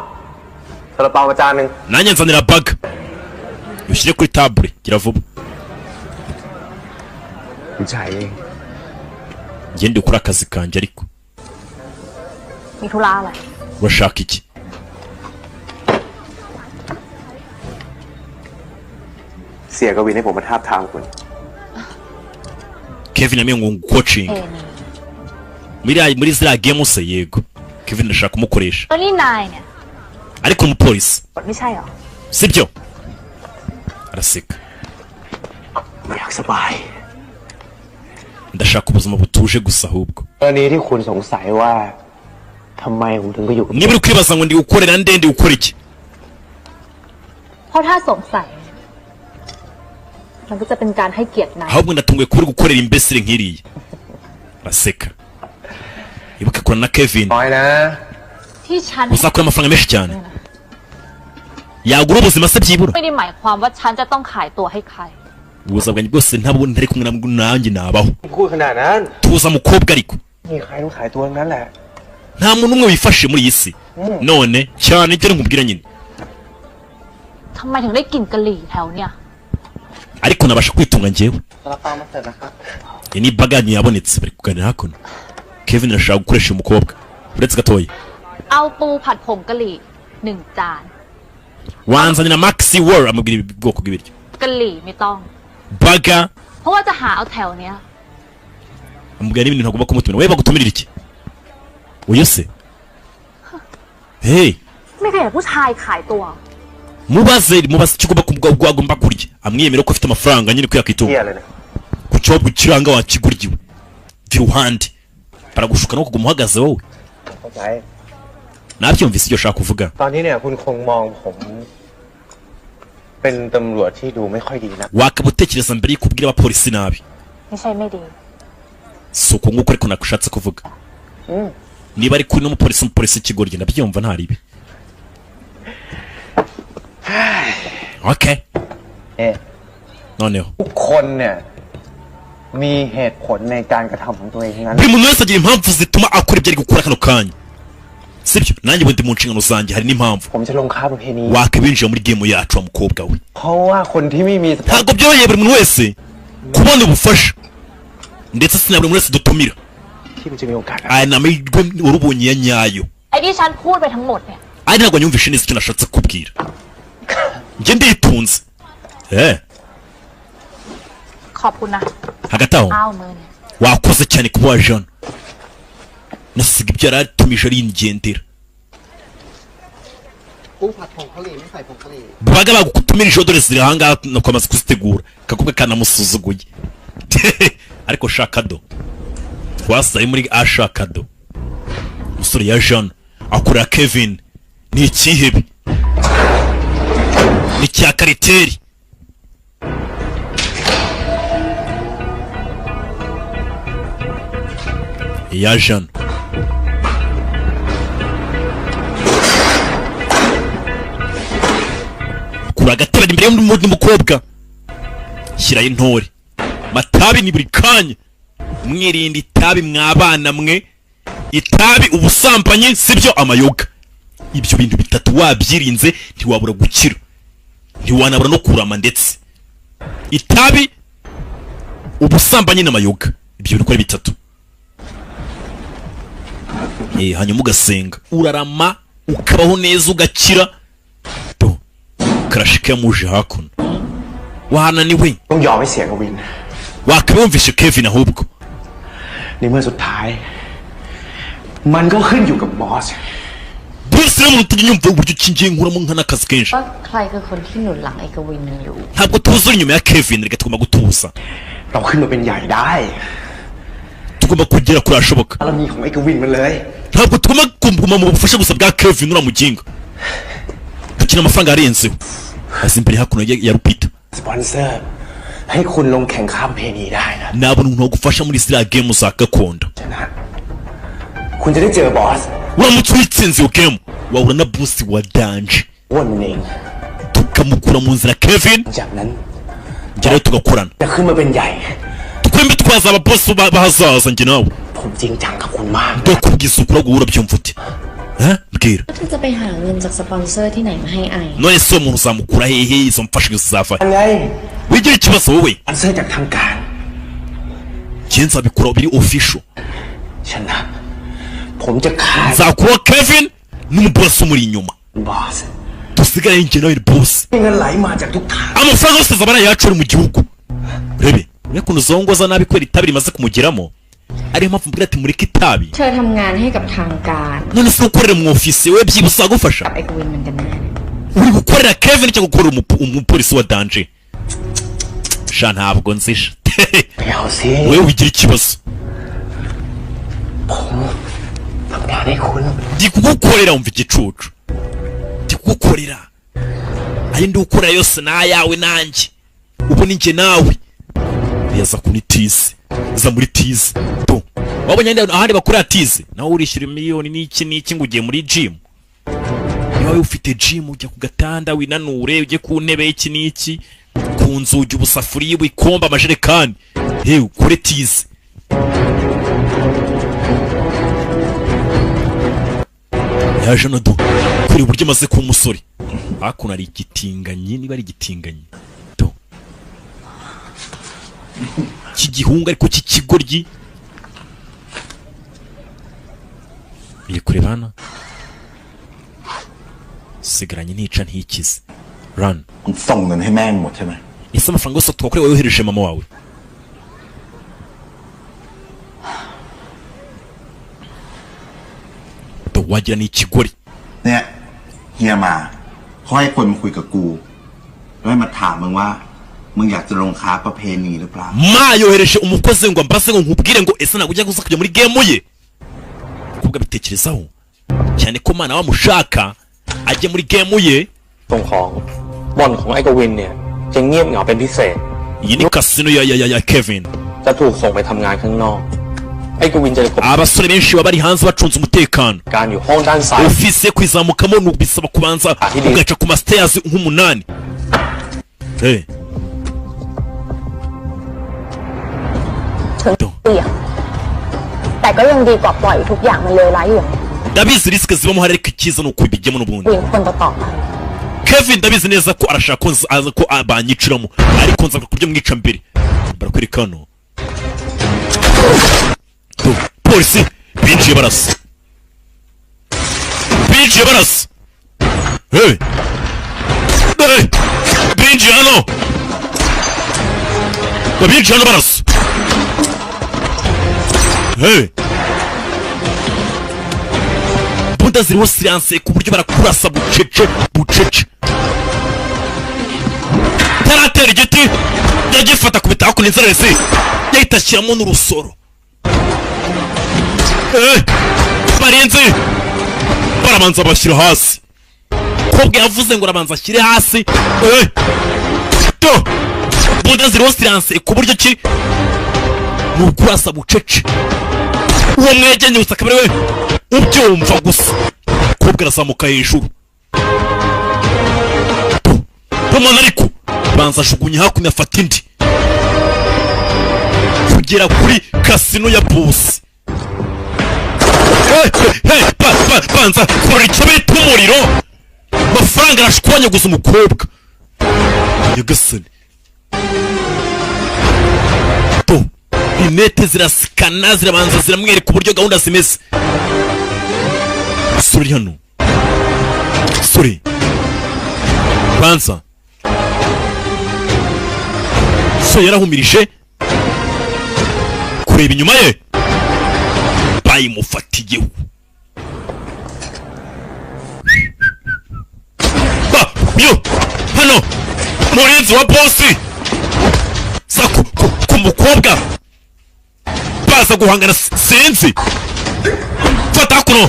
ซาลาเปามาจานหนึ่ง Nanjye nzanira baga ushyire kuri table, gira vuba. ผมจ่ายเอง Ngende ukore akazi kanjye ariko. มีธุระอะไร Urashaka iki? เสียกวินให้ผมมาทาบทามคุณ Kevin yamenye ngo coaching เอ muri ziriya game se? Yego, Kevin ndashaka kumukoresha. แล้วนี่นายเนี่ย Ariko umupolisi ไม่ใช่เหรอ sibyo? Araseka. อยากสบาย Ndashaka ubuzima butuje gusa ahubwo. กรณีที่คุณสงสัยว่าทำไมผมถึงไปอยู่กับ Niba uri kwibaza ngo ndi gukorera nde, ndi gukora iki, เพราะถ้าสงสัยมันก็จะเป็นการให้เกียรตินาย ahubwo ndatunguye kuba uri gukorera imbesire nk'iriya. Araseka. Ibuka akorana na Kevin. น้อยนะ ที่ฉัน Uzakora amafaranga menshi cyane yagura ubuzima se byibura. ไม่ได้หมายความว่าฉันจะต้องขายตัวให้ใคร Ubuzima bwanjye bwose ntabwo ntari kumwe nanjye nabaho. พูดขนาดนั้น Tuza mukobwa, ariko มีใครต้องขายตัวทั้งนั้นแหละ nta muntu n'umwe wifashe muri iyi si none cyane ibyo nkubwira nyine. ทำไมถึงได้กลิ่นกะหรี่แถวเนี่ย Ariko nabasha kwitunga njyewe. ซาลาเปามาเสิร์ฟนะครับ Iyi ni baganyi yabonetse, bari kuganira hakuno. Kevin arashaka gukoresha uyu mukobwa uretse gatoya. เอาปูผัดผงกะหรี่หนึ่งจาน Wanzanira Maxi World, amubwira ubwoko bw'ibiryo. กะหรี่ไม่ต้อง Baga เพราะว่าจะหาเอาแถวเนี้ย amubwira n'ibintu ntagomba kumutumira. We bagutumirira iki uyu se? Hey. ไม่เคยเห็นผู้ชายขายตัว Mubaze, mubaze icyo ugomba kumubwira agomba kurya, amwiyemere ko afite amafaranga nyine ko เฮีย yakwitunga. เลยนะ Ku cyobo kiranga wakiguryiwe iruhande baragushuka no kuguma uhagaze wowe. เข้าใจ Nabyumvise icyo ushaka kuvuga. ตอนนี้เนี่ยคุณคงมองผม เป็นตำรวจที่ดูไม่ค่อยดีนะ Wakaba utekereza mbere y'uko ubwira abapolisi nabi. ไม่ใช่ไม่ดี Si uko nguko ariko nakushatse kuvuga. Niba ari kuri n'umupolisi, umupolisi ikigoryi, ndabyumva ntaribi. Okay. เนี่ย Noneho ทุกคนเนี่ยมีเหตุผลในการกระทำของตัวเองทั้งนั้น buri muntu wese agira impamvu zituma akora ibyo ari gukora kano kanya, sibyo? Nanjye ubu ndi mu nshingano zanjye, hari n'impamvu. ผมจะลงค้าประเพณี Wakabinjira muri game yacu, wa mukobwa we. เพราะว่าคนที่ไม่มี Ntabwo byoroheye buri muntu wese kubona ubufasha, ndetse si na buri muntu wese dutumira. ที่มันจะมีโอกาส Aya ni amahirwe warubonye ya nyayo. ไอ้ที่ฉันพูดไปทั้งหมดเนี่ย Ari ntabwo nyumvishe neza icyo nashatse kubwira. Njye nditunze. ขอบคุณนะ Hagati aho, อ้าวมือเนี่ย wakoze cyane kuba waje hano. Nasiga ibyo yari atumije arigendera. กุ้งผัดผงกะหรี่ไม่ใส่ผงกะหรี่ Baga bagutumirije, dore ziri ahangaha, nuko amaze kuzitegura. Kakobwa kanamusuzuguye, ariko shakado twasaye muri ashakado. Umusore ya Jean akorera Kevin, ni ikihebe, ni cya kariteri. Ya Jean kura agatebe imbere y'undi mukobwa, shyirayo intore matabi ni buri kanya. Mwirinda itabi mwabana mwe, itabi, ubusambanyi, sibyo, amayoga. Ibyo bintu bitatu wabyirinze ntiwabura gukira, ntiwanabura no kurama. Ndetse itabi, ubusambanyi n'amayoga, ibyo bintu uko ari bitatu, hanyuma ugasenga, urarama, ukabaho neza, ugakira. To karashika yamuje hakuno, wananiwe. ต้องยอมให้เสียกวิน Wakabumvishe Kevin ahubwo. ในเมื่อสุดท้าย มันก็ขึ้นอยู่กับบอส Bose rero umuntu utajya yumva uburyo ukingiye nkuramo nka n'akazi kenshi. ว่าใครคือคนที่หนุนหลังไอ้กวินมันอยู่ Ntabwo tuzi uri inyuma ya Kevin. Reka, tugomba gutuza. เราขึ้นมาเป็นใหญ่ได้ Tugomba kugera kure hashoboka. บารมีของไอ้กวินมันเลย Ntabwo tugomba kuguma mu bufasha gusa bwa Kevin uriya muginga. Dukina amafaranga arenzeho aza imbere hakuno ya Rupita. สปอนเซอร์ ให้คุณลงแข่งข้ามเพณีได้นะ Nabona umuntu wagufasha muri ziriya game za gakondo. ชนะ คุณจะได้เจอบอส Uramutse uyitsinze iyo game, wahura na boss wa danger. อ้วนมันเอง Tukamukura mu nzira Kevin, จากนั้น njye nawe tugakorana. จะขึ้นมาเป็นใหญ่ Twembi twazaba boss bahazaza, njye nawe. ผมจริงจังกับคุณมาก Ndakubwiza ukuri, ahubwo wowe urabyumva ute? Eh? Mbwira. แล้วเธอจะไปหาเงินจากสปอนเซอร์ที่ไหนมาให้ไอ None se uwo muntu uzamukura hehe? Izo mfashanyo zizava? ไง Wigira ikibazo wowe. สปอนเซอร์จากทางการ Njye nzabikora biri official. ชนะ ผมจะขาย Nzakuraho Kevin n'umubosi umuri inyuma, บอส dusigare njye nawe boss. เงินไหลมาจากทุกทาง Amafaranga yose azaba ari ayacu ari mu gihugu. Urebe ukuntu uzongoza nabi kubera itabi rimaze kumugeramo, ariyo mpamvu mbwira ati mureke itabi. เธอทำงานให้กับทางการ None se ukorera mu ofisi we byibuze agufasha? กับไอ้กวินมันกันแน่ Uri gukorera Kevin cyangwa gukorera umupolisi wa danger? Sha, ntabwo nzisha. ไม่เอาสิ Wowe wigira ikibazo. ผมทำงานให้คุณ Ndi kugukorera, wumva igicucu, ndi kugukorera. Ayo ndi gukorera yose ni ayawe nanjye ubu ni njye nawe. Yaza kuri tize, za muri tize to wabonye ahandi bakorera tize, nawe urishyura miliyoni n'iki n'iki ngo ugiye muri gym. Niba wowe ufite gym, ujya ku gatanda winanure, ujye ku ntebe iki n'iki, ku nzugi, ubusafuriya, ibikombe, amajerekani, hewe ukore tize. Yaje no do kuri uburyo amaze kuba umusore. Hakuno hari igitinganyi, niba ari igitinganyi do cy'igihungu ariko cy'ikigoryi. Iri kureba hano, sigaranye nica ntikize run. มึงส่งเงินให้แม่งหมดใช่ไหม Ese amafaranga yose twakorewe wohereje mama wawe? Do wagira ni ikigori. เนี่ยเฮียมาเขาให้คนมาคุยกับกู แล้วให้มาถามมึงว่า มึงอยากจะลงค้าประเพณีหรือเปล่า Ma yohereje umukozi ngo ambaze ngo nkubwire ngo ese ntabwo ujya gusa kujya muri game ye. Umukobwa abitekerezaho cyane ko mana wamushaka ajye muri game ye. ส่งของบ่อนของไอ้กวินเนี่ย จะเงียบเหงาเป็นพิเศษ Iyi ni kasino ya Kevin. จะถูกส่งไปทำงานข้างนอก ไอ้กวินจะกบ Abasore benshi baba bari hanze bacunze umutekano. การอยู่ห้องด้านซ้าย Ofisi ye kuyizamukamo ni bisaba kubanza ugaca ku ma stairs nk'umunani. Hey. ถึงเสี่ยง แต่ก็ยังดีกว่าปล่อยทุกอย่างมันเลวร้ายอยู่อย่างนี้ Ndabizi risque zibamo hari, ariko icyiza ni ukubijyamo n'ubundi. วินคนต่อๆไป Kevin ndabizi neza ko arashaka ko aza ko banyiciramo, ariko nza kubyo mwica mbere. Barakwereka hano. Tu, polisi binjiye barasa, binjiye barasa. Hey! Hey! Binjiye hano. Binjiye hano barasa. Hey! Imbunda ziriho silencieux ku buryo barakurasa bucece bucece. Taratera igiti yagifata kubita hakuno, inzererezi yahita ashyiramo n'urusoro. Barinzi barabanza bashyira hasi. Kobwa yavuze ngo arabanza ashyire hasi. To imbunda ziriho silencieux ku buryo ki ni ukurasa bucece, uwo mwegenye gusa akaba ari we ubyumva gusa. Kobwa arazamuka hejuru umuntu, ariko banza ajugunya hakuno, afata indi kugera kuri kasino ya boss. Hey, hey, banza kora icyo bita umuriro, amafaranga arashwanyaguza umukobwa. Nyagasani, to rinete zirasikana, zirabanza ziramwereka uburyo gahunda zimeze. Sore hano, sore banza so yarahumirije kureba inyuma ye, bayimufatiyeho. Ba yo hano murinzi wa boss sa ku mukobwa baza guhangana. Sinzi, fata kuno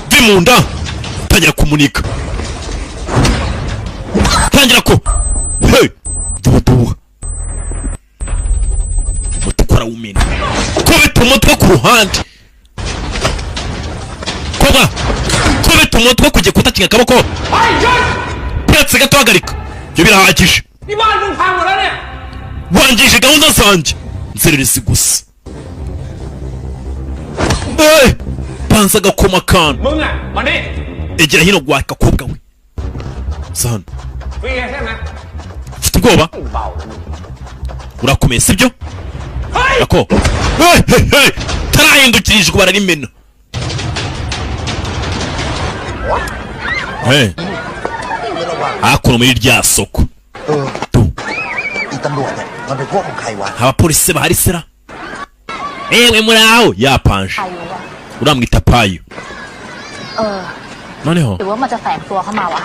vi mu nda, tangira kumunika, tangira ko hey dubuduha mutukora wumena, kubita umutwe ku ruhande, koba kubita umutwe ku gikuta kinga akaboko. Uretse gato, hagarika ibyo birahagije. นี่บ้านมึงพังหมดแล้วเนี่ย Wangije gahunda zanjye, nzererezi gusa. Hey! Banza agakoma akantu. มึงอ่ะมานี่ Egera hino gwa gakobwa we, za hano. ฟรีใช่ไหม Ufite ubwoba? เบา Urakomeye, sibyo? Ako. Hey, hey, hey! Tarahindukirijwe bararimena. Hey! Hakuno muri rya soko. เอออีตำรวจเนี่ยมันเป็นพวกของใครวะ Abapolisi bahari sera. Ewe muri aho yapanje. อายุอะ Uramwita Payo. เออ Noneho หรือว่ามันจะแฝงตัวเข้ามาวะ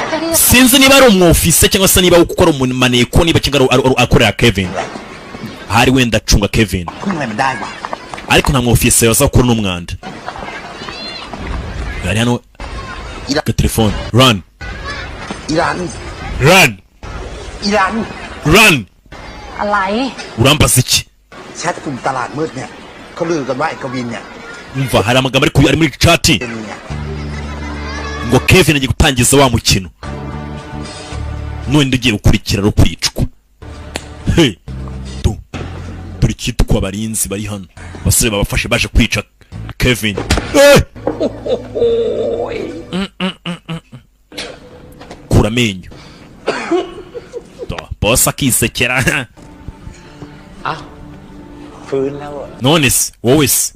เพื่อที่จะ sinzi niba ari umwofise cyangwa se niba gukora umunaneko, niba cyangwa akorera Kevin. Ahari wenda acunga Kevin. พึ่งอะไรมันได้วะ Ariko nta mwofise waza gukora n'umwanda. Ari hano ka telefone. Run. อีรัน Run. อีรัน Run. อะไร Urambaza iki? แชทกลุ่มตลาดมืดเนี่ยเขาลือกันว่าไอ้กวินเนี่ย Umva, hari amagambo ari muri chat เป็นเนี่ย ngo Kevin agiye gutangiza wa mukino none ugiye gukurikira ari ukwicwa. Hey, tu dore icyitwa abarinzi bari hano, abasore babafashe baje kwica Kevin. Eh! Kura amenyo. To, boss akisekera. อ่ะฟื้นแล้วเหรอ None se wowe se?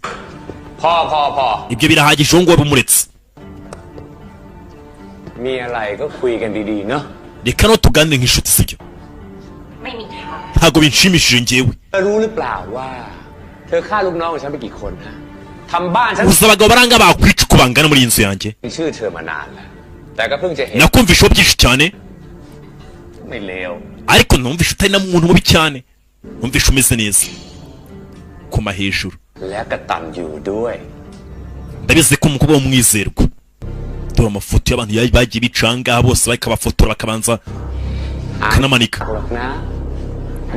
พอพอพอ Ibyo birahagije, uwo nguwo bumuretse. มีอะไรก็คุยกันดีๆเนาะ Reka no tuganire nk'inshuti, sibyo? ไม่มีทาง Ntabwo binshimishije njyewe. เธอรู้หรือเปล่าว่า เธอฆ่าลูกน้องของฉันไปกี่คนฮะทำบ้านฉัน Gusa abagabo baranga bakwica uko bangana muri iyi nzu yanjye. ชื่อเธอมานานแล้ว แต่ก็เพิ่งจะเห็น Nakumvisheho byinshi cyane. ไม่เลว Ariko numvishe utari na muntu mubi cyane, numvishe umeze neza koma hejuru. และกระตันอยู่ด้วย Ndabizi ko umukobwa w'umwizerwa. Dore amafoto y'abantu bagiye bica aha ngaha bose, bakabafotora bakabanza bakanamanika. หรอกนะ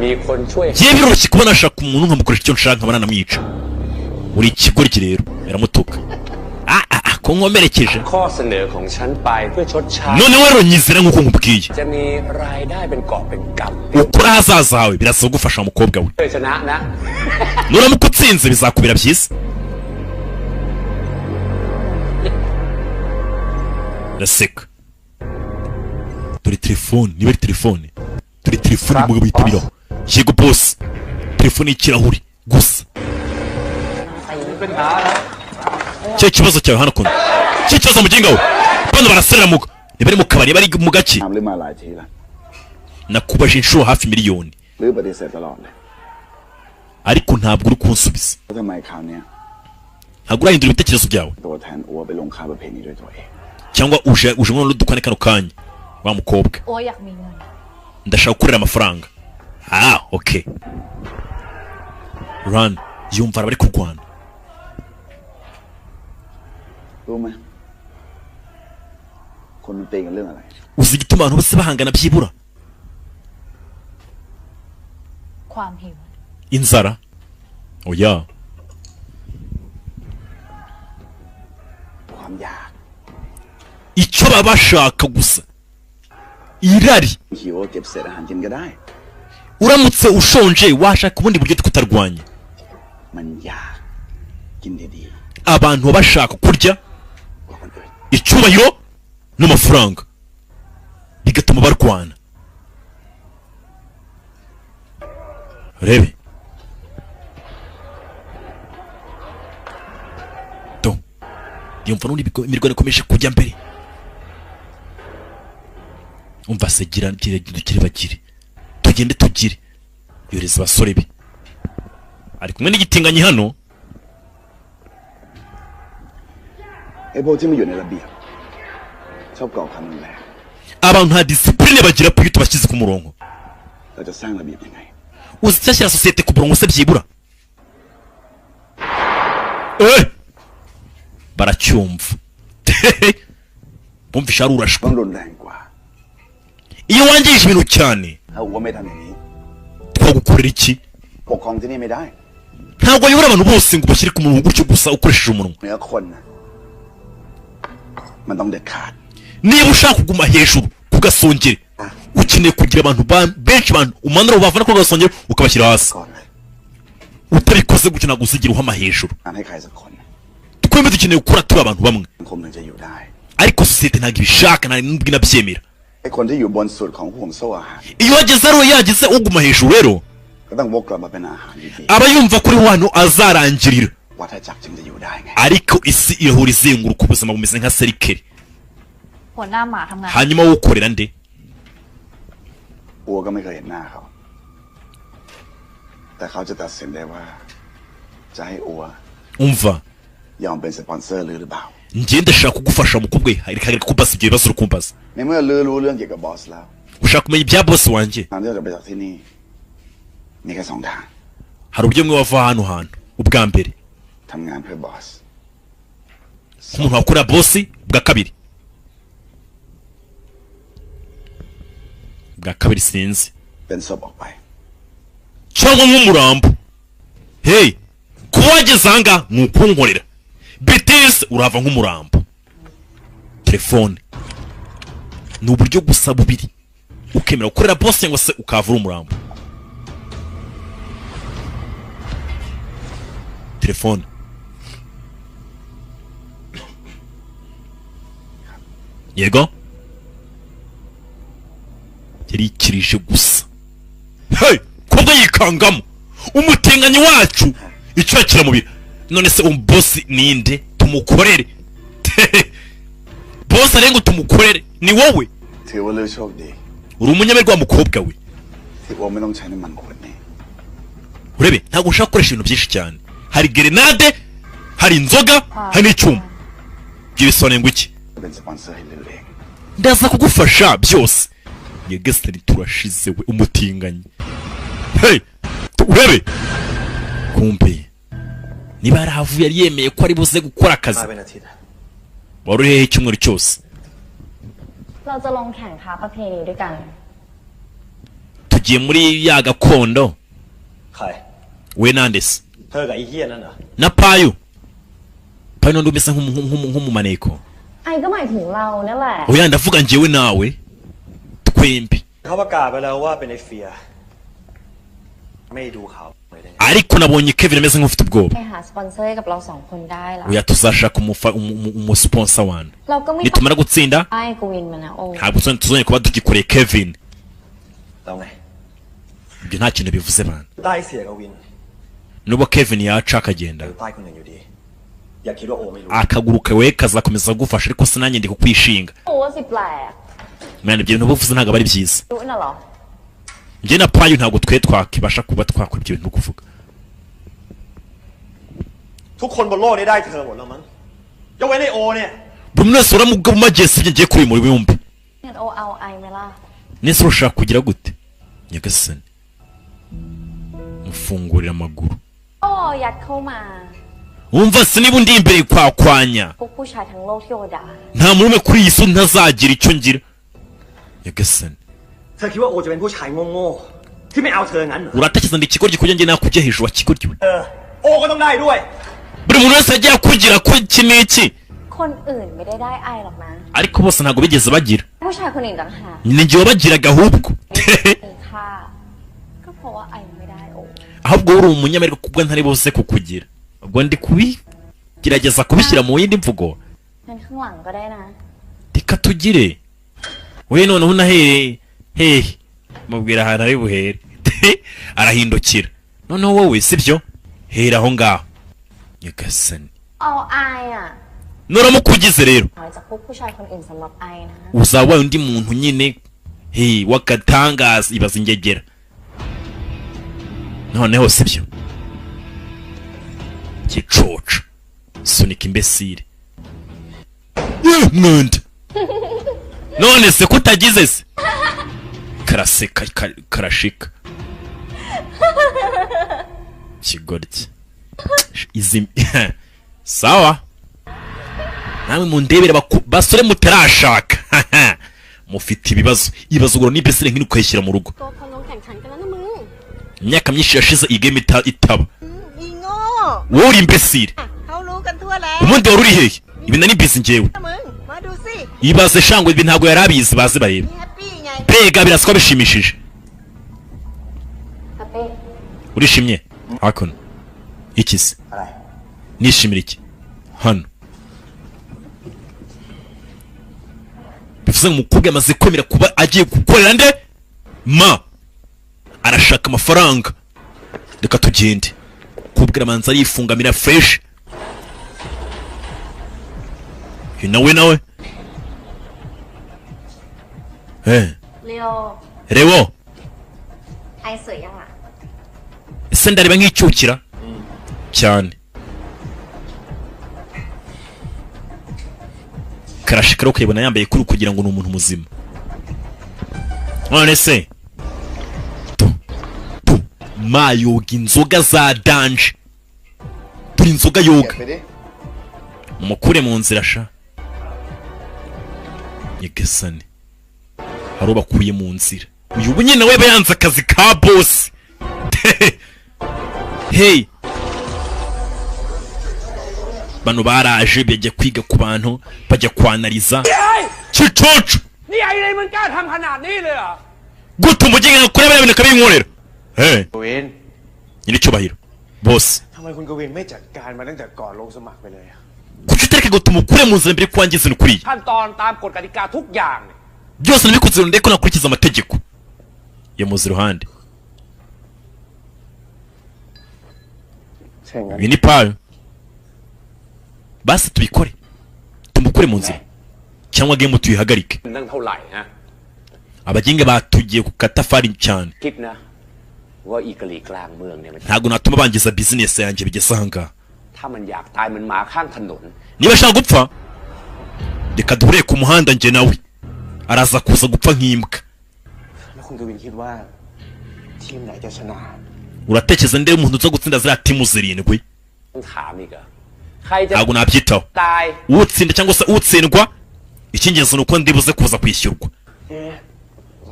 มีคนช่วย Yewe, biroroshye kuba nashaka umuntu nkamukoresha icyo nshaka, nkaba nanamwica. Uri ikigoryi rero. Biramutuka. Ah ah ah, ko Ko nkomerekeje. ข้อเสนอของฉันไปเพื่อชดใช้ Noneho rero nyizera nk'uko nkubwiye. จะมีรายได้เป็นกอบเป็นกำ Ukuri ahazaza hawe biraza kugufasha wa mukobwa we. เพื่อชนะนะ Nuramuka utsinze bizakubera byiza. Ndaseka. Dore telefone, niba ari telefone, dore telefone umugabo yitabiraho. Yego boss, telefone y'ikirahuri gusa. Cyo kibazo cyawe hano kono, cyo kibazo muginga we. Bano barasiramuka, niba ari mu kabari, bari mu gake. ถามหรือมาหลายทีละ Nakubaje inshuro hafi miliyoni, หรือปฏิเสธตลอดเลย ariko ntabwo uri kunsubiza. แล้วทำไมคราวเนี้ย Ntabwo urahindura ibitekerezo byawe. ตัวแทนอัวไปลงค้าประเพณีด้วยตัวเอง Cyangwa uje nko dukwane kano kanya wa mukobwa. โอ้ยอยากมีเงิน Ndashaka gukorera amafaranga. Ah, okay. Run yumva bari kurwana. รู้ไหมคนมันตีกันเรื่องอะไร Uzi igituma abantu bose bahangana byibura? ความหิว Inzara. Oya. ความอยาก Icyo baba bashaka gusa, irari. หิวก็เก็บเศษอาหารกินก็ได้ Uramutse ushonje washaka ubundi buryo kutarwanya. มันอยากกินดี Abantu baba bashaka kurya, ๆกว่าคนอื่น icyubahiro n'amafaranga, bigatuma barwana. Rebe do yumva n'ubundi imirwano ikomeje kujya mbere. Umva se, gira gira dukire bagire tugende tugire. Yohereza abasore be, ari kumwe n'igitinganyi hano. ไอ้พวกที่ไม่อยู่ในระเบียบชอบก่อความรุนแรง Abantu nta disipurine bagira pe iyo tubashyize ku murongo. เราจะสร้างระเบียบยังไง Uzi icyashyira sosiyete ku murongo se byibura? Eh! Baracyumva, bumvisha ari urashwa. ต้องรุนแรงกว่า Iyo wangije ibintu cyane, ถ้าอัวไม่ทำอย่างนี้ twagukorera iki? ปกครองที่นี่ไม่ได้ Ntabwo wayobora abantu bose ngo ubashyire ku murongo gutyo gusa ukoresheje umunwa. เหนือคนนะมันต้องเด็ดขาด Niba ushaka kuguma hejuru ku gasongero, ukeneye kugira abantu benshi, abantu umanura ubavana ku gasongero ukabashyira hasi. ก่อนเลย Utabikoze gutyo ntabwo uzigira uhama hejuru. งานให้ใครสักคน Twembi dukeneye gukora turi abantu bamwe, สังคมถึงจะอยู่ได้ ariko sosiyete ntabwo ibishaka, nta nubwo inabyemera. ไอ้คนที่อยู่บนสุดของห่วงโซ่อาหาร Iyo wageze ari we yagize uguma hejuru rero, ก็ต้องวกกลับมาเป็นอาหารอยู่ดี aba yumva ko uri hano azarangirira. วัฏจักรจึงจะอยู่ได้ไง Ariko isi irahora izenguruka, ubuzima bumeze nka serikeri. หัวหน้าหมาทำงาน Hanyuma wowe ukorera nde? อัวก็ไม่เคยเห็นหน้าเขา แต่เขาจะตัดสินได้ว่า จะให้อัว Umva, ยอมเป็นสปอนเซอร์หรือหรือเปล่า njye ndashaka kugufasha mukobwa we. Reka reka kumbaza ibyo bibazo uri kumbaza. ในเมื่อลือรู้เรื่องเกี่ยวกับบอสแล้ว Ushaka kumenya ibya bosi wanjye? ทางที่เราจะไปจากที่นี่ มีแค่สองทาง Hari uburyo bumwe wava hano hantu. Ubwa mbere, ทำงานเพื่อบอส nk'umuntu wakorera bosi. Ubwa kabiri, ubwa kabiri sinzi. เป็นศพออกไป Cyangwa nk'umurambo. Hey, kuba wageze ahangaha ni ukunkorera bitisi, urava nk'umurambo. Telefone ni uburyo gusa bubiri: ukemera gukorera bosi cyangwa se ukava uri umurambo. Telefone. Yego, yarikirije gusa. Hey, kobwa yikangamo umutinganyi wacu icyo kiramubira. None se umubosi ninde tumukorere? Bosi arenga tumukorere ni wowe. ถือว่าลือโชคดี Uri umunyamerwa wa mukobwa we. ที่อัวไม่ต้องใช้น้ำมันขวดนี้ Urebe, ntabwo ushaka gukoresha ibintu byinshi cyane. Hari gerenade, hari inzoga, hari n'icyuma. Ibyo bisobanuye ngo iki? เป็นสปอนเซอร์ให้ลือเอง Ndaza kugufasha byose. Nyagasani, turashize we umutinganyi. Hey, urebe, kumbe niba yarahavuye yari yemeye ko ari buze gukora akazi. มาเป็นอาทิตย์อะ Wari uri hehe icyumweru cyose? เราจะลงแข่งค้าประเพณีด้วยกัน Tugiye muri ya gakondo. ใคร We nande se? เธอกับไอ้เฮียนั่นเหรอ Na payo. Payo n'undi umeze nk'umumaneko. ไอก็หมายถึงเรานั่นแหละ Oya, ndavuga njyewe nawe twembi. เขาประกาศไปแล้วว่าเป็นไอเฟีย ไม่ดูเขาเลยได้ไง Ariko nabonye Kevin ameze nk'ufite ubwoba. ไปหาสปอนเซอร์ให้กับเราสองคนได้ละ Oya, tuzashaka umusponsor wana. เราก็ไม่ Nitumara gutsinda, ไอ้กวินมันนะโอ ntabwo tuzongera kuba tugikoreye Kevin. แล้วไง Ibyo nta kintu bivuze bana. ได้เสียกับวิน Nubwo Kevin yaca akagenda, ใต้คนอื่นอยู่ดี อย่าคิดว่าโอไม่รู้ akaguru kawe kazakomeza kugufasha, ariko sinanjye ndi kukwishinga. โอ้สิแปลก Mwana, ibyo bintu uba ntabwo ari byiza. รู้น่ะเหรอ Njye na Payo ntabwo twe twakibasha kuba twakora ibyo bintu kuvuga. ทุกคนบนโลกนี้ได้เธอหมดแล้วมั้งยกเว้นไอโอเนี่ย Buri muntu wese uramugabo sibyo ngiye kuri muri wumve. งั้นโอเอาไอไหมล่ะ Nese urashaka kugira gute, nyagasani? Mufungurira amaguru. โอ้ยัดเข้ามา Wumva se niba undi imbere kwakwanya? พวกผู้ชายทั้งโลกที่โอด่า Nta muntu umwe kuri iyi si ntazagira icyo ngira, nyagasani. เธอคิดว่าโอจะเป็นผู้ชายโง่ๆที่ไม่เอาเธองั้นเหรอ Uratekereza ngo ikigoryi kujya njye nakujya hejuru wa kigoryi we? เออโอก็ต้องได้ด้วย Buri muntu wese yagiye akugira ko iki n'iki. คนอื่นไม่ได้ได้ไอหรอกนะ Ariko bose ntabwo bigeze bagira. ผู้ชายคนอื่นต่างหาก Ni njye wabagiraga ahubwo. มีค่าก็เพราะว่าไอไม่ได้โอ Ahubwo uri umunyamerika kubwo ntari buze kukugira. Ubwo ndi kubigerageza kubishyira mu yindi mvugo. งั้นข้างหลังก็ได้นะ Reka tugire we noneho unahere hehe, mubwira ahantu ari buhere, arahindukira. Noneho wowe sibyo, hera aho ngaho, nyagasani. เอาไออ่ะ Nuramuka ugize rero, น้อยจากพวกผู้ชายคนอื่นสำหรับไอนะ uzaba wabaye undi muntu nyine, hey, w'agatangaza. Ibaza ingegera noneho sibyo, gicoca sunika imbesire. Ye, mwanda, none se kutagize se karaseka karashika kigoryi izi. Sawa, namwe mundebere basore mutarashaka mufite ibibazo. Ibibazo ngo n'imbesire nk'iri ukayishyira mu rugo. ตัวคนลงแข่งขันกันแล้วนะมึง Imyaka myinshi yashize iyi game itaba. อีโง่ Wowe uri imbesire. เขารู้กันทั่วแล้ว Ubundi wari uri hehe? Ibi nari mbizi njyewe. มึง มาดูสิ Ibaze shangwe, ibi ntabwo yari abizi. Baze barebe. แฮปปี้ไง Mbega birasa ko bishimishije. แฮปปี้ Urishimye hakuno iki se? อะไร Nishimira iki hano? Bivuze ngo umukobwa yamaze kwemera kuba agiye gukorera nde ma, arashaka amafaranga. Reka tugende kubwira amanza arifungamira fresh. Uyu nawe eh. เรียว Rebo. ไอสวยยังอ่ะ Ese ndareba nk'icyukira cyane? Karashikara ukayibona yambaye kuri kugira ngo ni umuntu muzima. None se tu tu ma yoga inzoga za danje turi inzoga yoga mukure mu nzira sha nyagasani. Hari ubakuye mu nzira uyu ubu nyine we aba yanze akazi ka bosi. Hey, bano baraje bajya kwiga ku bantu, bajya kwanariza kicoco. นี่ไอเลยมันกล้าทำขนาดนี้เลยเหรอ Gute umugenga kuri bariya bintu akabinkorera? Hey, กวิน nyiricyubahiro bose. ทำไมคุณกวินไม่จัดการมาตั้งแต่ก่อนลงสมัครไปเลยอะ Kuki utareka ngo tumukure mu nzira mbere yo kwangiza ibintu kuriya? ขั้นตอนตามกฎกติกาทุกอย่างเนี่ย Byose nabikoze ndeko nakurikiza amategeko. Yamuze iruhande. ใช่งั้น Ibi ni payo, basi tubikore tumukure mu nzira cyangwa game tuyihagarike. นั่งเท่าไหร่ฮะ Abaginga batugiye ku katafari cyane. คิดนะ ว่าอีกะหลีกลางเมืองเนี่ยมัน Ntabwo natuma bangiza business yanjye bigeze ahangaha. ถ้ามันอยากตายเหมันหมาข้างถนน Niba ashaka gupfa, reka duhure ku muhanda njye nawe, araza kuza gupfa nk'imbwa. แล้วคุณกวินคิดว่า ทีมไหนจะชนะ Uratekereza nde umuntu uza gutsinda ziriya timu zirindwi? ต้องถามอีกเหรอใครจะ Ntabwo nabyitaho ตาย utsinda cyangwa se utsindwa, icy'ingenzi ni uko ndibuze kuza kwishyurwa. เอ๊ะ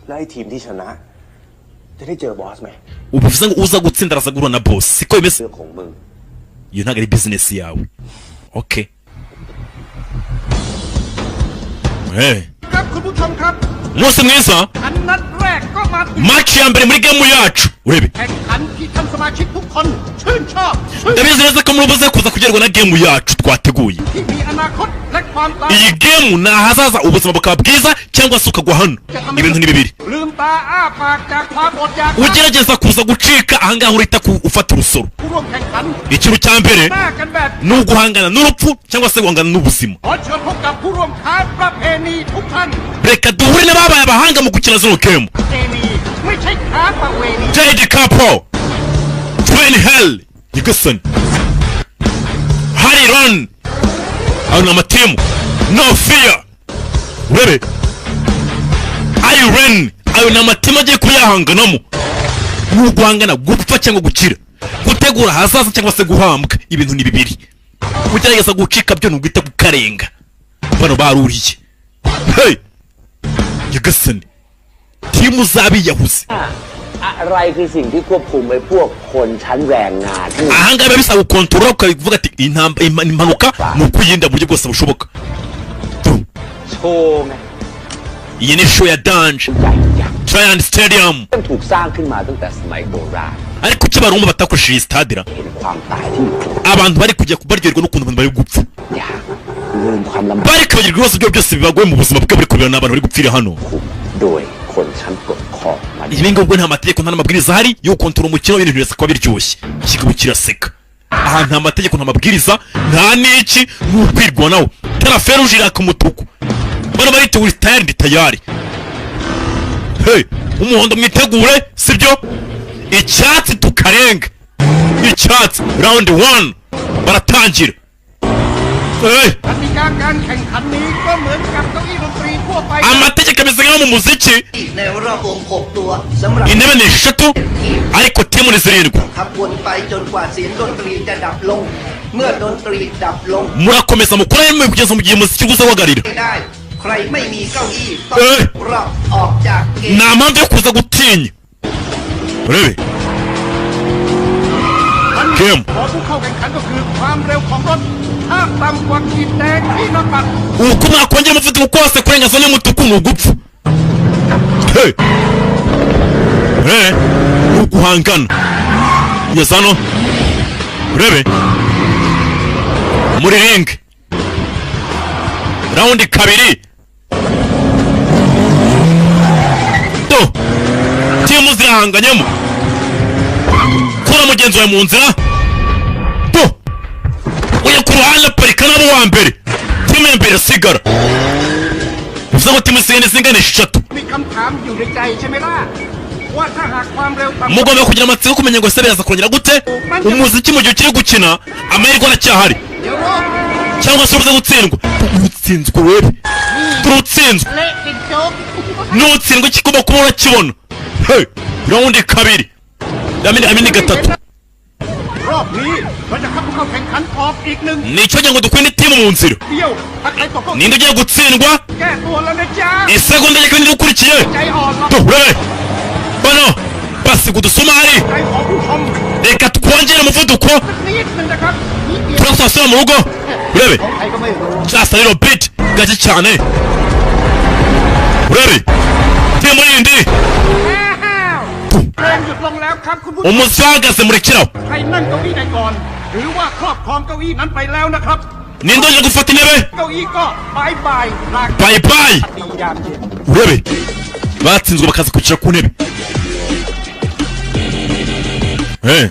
แล้วไอ้ทีมที่ชนะ จะได้เจอบอสไหม Ubu bivuze ngo uza gutsinda araza guhura na boss, siko bimeze? เรื่องของมึง Iyo ntabwo ari business yawe, okay? Eh. ครับคุณผู้ชมครับ Umunsi mwiza. อันนัดแรกก็มาถึง Match ya mbere muri game yacu, urebe. แข่งขันที่ท่านสมาชิกทุกคนชื่นชอบชื่น Ndabizi neza ko muri buze kuza kugerwa na game yacu twateguye. ที่มีอนาคตและความตาย Iyi game ni ahazaza, ubuzima bukaba bwiza cyangwa se ukagwa hano. Ibintu ni bibiri. ลืมตาอ้าปากจากความอดอยาก Ugerageza kuza gucika ahangaha, urahita ufata urusoro. ผู้ร่วมแข่งขัน Ikintu cya mbere หน้ากันแบบ ni uguhangana n'urupfu cyangwa se guhangana n'ubuzima. ขอเชิญพบกับผู้ร่วมค้าประเพณีทุกท่าน Reka duhure n'ababaye abahanga mu gukina zino game. ประเพณีไม่ใช่ค้าประเวณี Jade Capo Train Hell Nyagasani, Harry Run, ayo ni amatimu. No Fear, urebe, Iron, ayo ni amatimu agiye kuba yahanganamo. Ni uguhangana gupfa cyangwa gukira, gutegura ahazaza cyangwa se guhambwa. Ibintu ni bibiri. Ugerageza gucika byo ni uguhita kukarenga. Bano baruriye. Hey Nyagasani, timu z'abiyahuzi. อะไรคือสิ่งที่ควบคุมไอ้พวกคนชั้นแรงงานที่ Ahangaha biba bisaba gukontorora, ukavuga ati impanuka ni ukwirinda mu buryo bwose bushoboka. โชว์ไง Iyi ni show ya danger, Giant Stadium. มันถูกสร้างขึ้นมาตั้งแต่สมัยโบราณ Ariko kuki Abaroma batakoresheje iyi stade ra? เห็นความตายที่อยู่ Abantu bari kujya baryoherwa n'ukuntu abantu bari gupfa. ลืมความลำบาก Bari kwibagirwa ibibazo byabo byose bibagoye mu buzima bwabo, bari kubireba n'abantu bari gupfira hano. โดยคนชั้นปกครองมา Ibi ngibwo nta mategeko, nta n'amabwiriza ahari yo gukontorora umukino, ibintu birasa kuba biryoshye. Ikigabo kiraseka. Aha nta mategeko, nta mabwiriza, nta n'iki, ni ukwirwanaho. Tara feruje iraka umutuku, bano bariteguye, tayari, ndi tayari. Hey, umuhondo mwitegure, sibyo? Icyatsi tukarenga icyatsi. Round one baratangira. Hey. กติกาการแข่งขันนี้ก็เหมือนกับเก้าอี้ดนตรีทั่วไป Amategeko ameze nk'aho mu muziki ในรอบวงหกตัวสำหรับ intebe ni eshatu, ariko timu ni zirindwi. ขับวนไปจนกว่าเสียงดนตรีจะดับลง เมื่อดนตรีดับลง Murakomeza mukore kugeza mu gihe umuziki uzahagarira. ไม่ได้ ใครไม่มีเก้าอี้ต้อง เอ้ย รอบออกจากเกม Nta mpamvu yo kuza gutinya, urebe game. ของผู้เข้าแข่งขันก็คือความเร็วของรถห้ามต่ำกว่าขีดแดงที่นำบัตร Uko mwakongera umuvuduko kose, kurenga zone y'umutuku ni ugupfa. Hey! Hey! Ni uguhangana kugeza hano, urebe muri ring, round kabiri. Do timu zirahanganyemo. Kura mugenzi wawe mu nzira. Do uya ku ruhande, parika nabo wa mbere. Timu ya mbere sigara, bivuze ngo timu zigenda zingana eshatu. มีคำถามอยู่ในใจใช่ไหมล่ะ ว่าถ้าหากความเร็วต่ำ Mugomba kugira amatsiko yo kumenya ngo ese biraza kongera gute umuziki mu gihe ukiri gukina. Amahirwe aracyahari เดี๋ยวรอบ cyangwa se ubuze gutsindwa. Utsinzwe wewe, turutsinzwe. เละเป็นโจ๊ก Nutsindwa ikigomba kuba urakibona. Hey, round kabiri, amini gatatu. รอบนี้เราจะคัดผู้เข้าแข่งขันออกอีกหนึ่ง Nicyo ngira ngo dukure timu mu nzira. เดียวถ้าใครตกก็ Ninde ugiye gutsindwa? แก้ตัวแล้วนะจ๊ะ Isegonda rya kabiri ukurikiye. ใจอ่อนหรอก Urebe bano basiga udusumari. ใจของผู้ชม Reka twongere umuvuduko. สักนิดหนึ่งนะครับนิดเดียว Turabona twasubira mu rugo, urebe. ของใครก็ไม่รู้ Cyasa rero beat gake cyane, urebe timu yindi. อ้าวเพลงหยุดลงแล้วครับคุณผู้ชม Umuziki uhagaze, murekeraho. ใครนั่งเก้าอี้ได้ก่อน หรือว่าครอบครองเก้าอี้นั้นไปแล้วนะครับ Ninde uje gufata intebe? เก้าอี้ก็บายบายลา Bye bye. ดียามเย็น Urebe batsinzwe bakaza kwicara ku ntebe. Eh.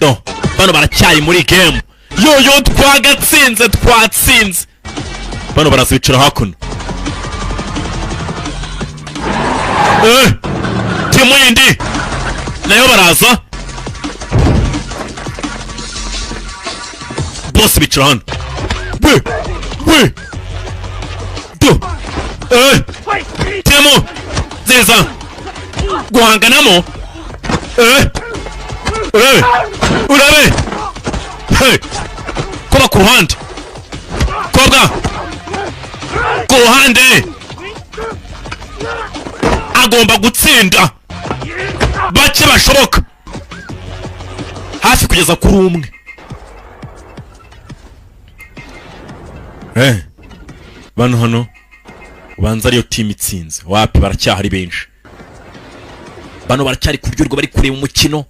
No, bano baracyari muri game. Yoyo, twagatsinze, twatsinze. Bano baraza bicara hakuno. Eh, timu yindi nayo baraza bose bicara hano. We we do, eh, timu ziza guhanganamo. Eh, urabe, urabe. Hey, koba ku ruhande, kobwa ku ruhande. Agomba gutsinda bake bashoboka, hafi kugeza kuri umwe. Eh, Bano hano ubanza ariyo timu itsinze. Wapi, baracyahari benshi. Bano baracyari kuryoherwa, bari kureba umukino.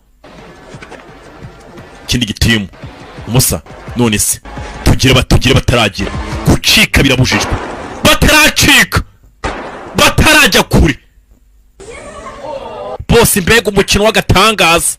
Ikindi gitimu umusa. None se tugire batugire, bataragira gucika birabujijwe, bataracika, batarajya kure bose. Mbega umukino w'agatangaza!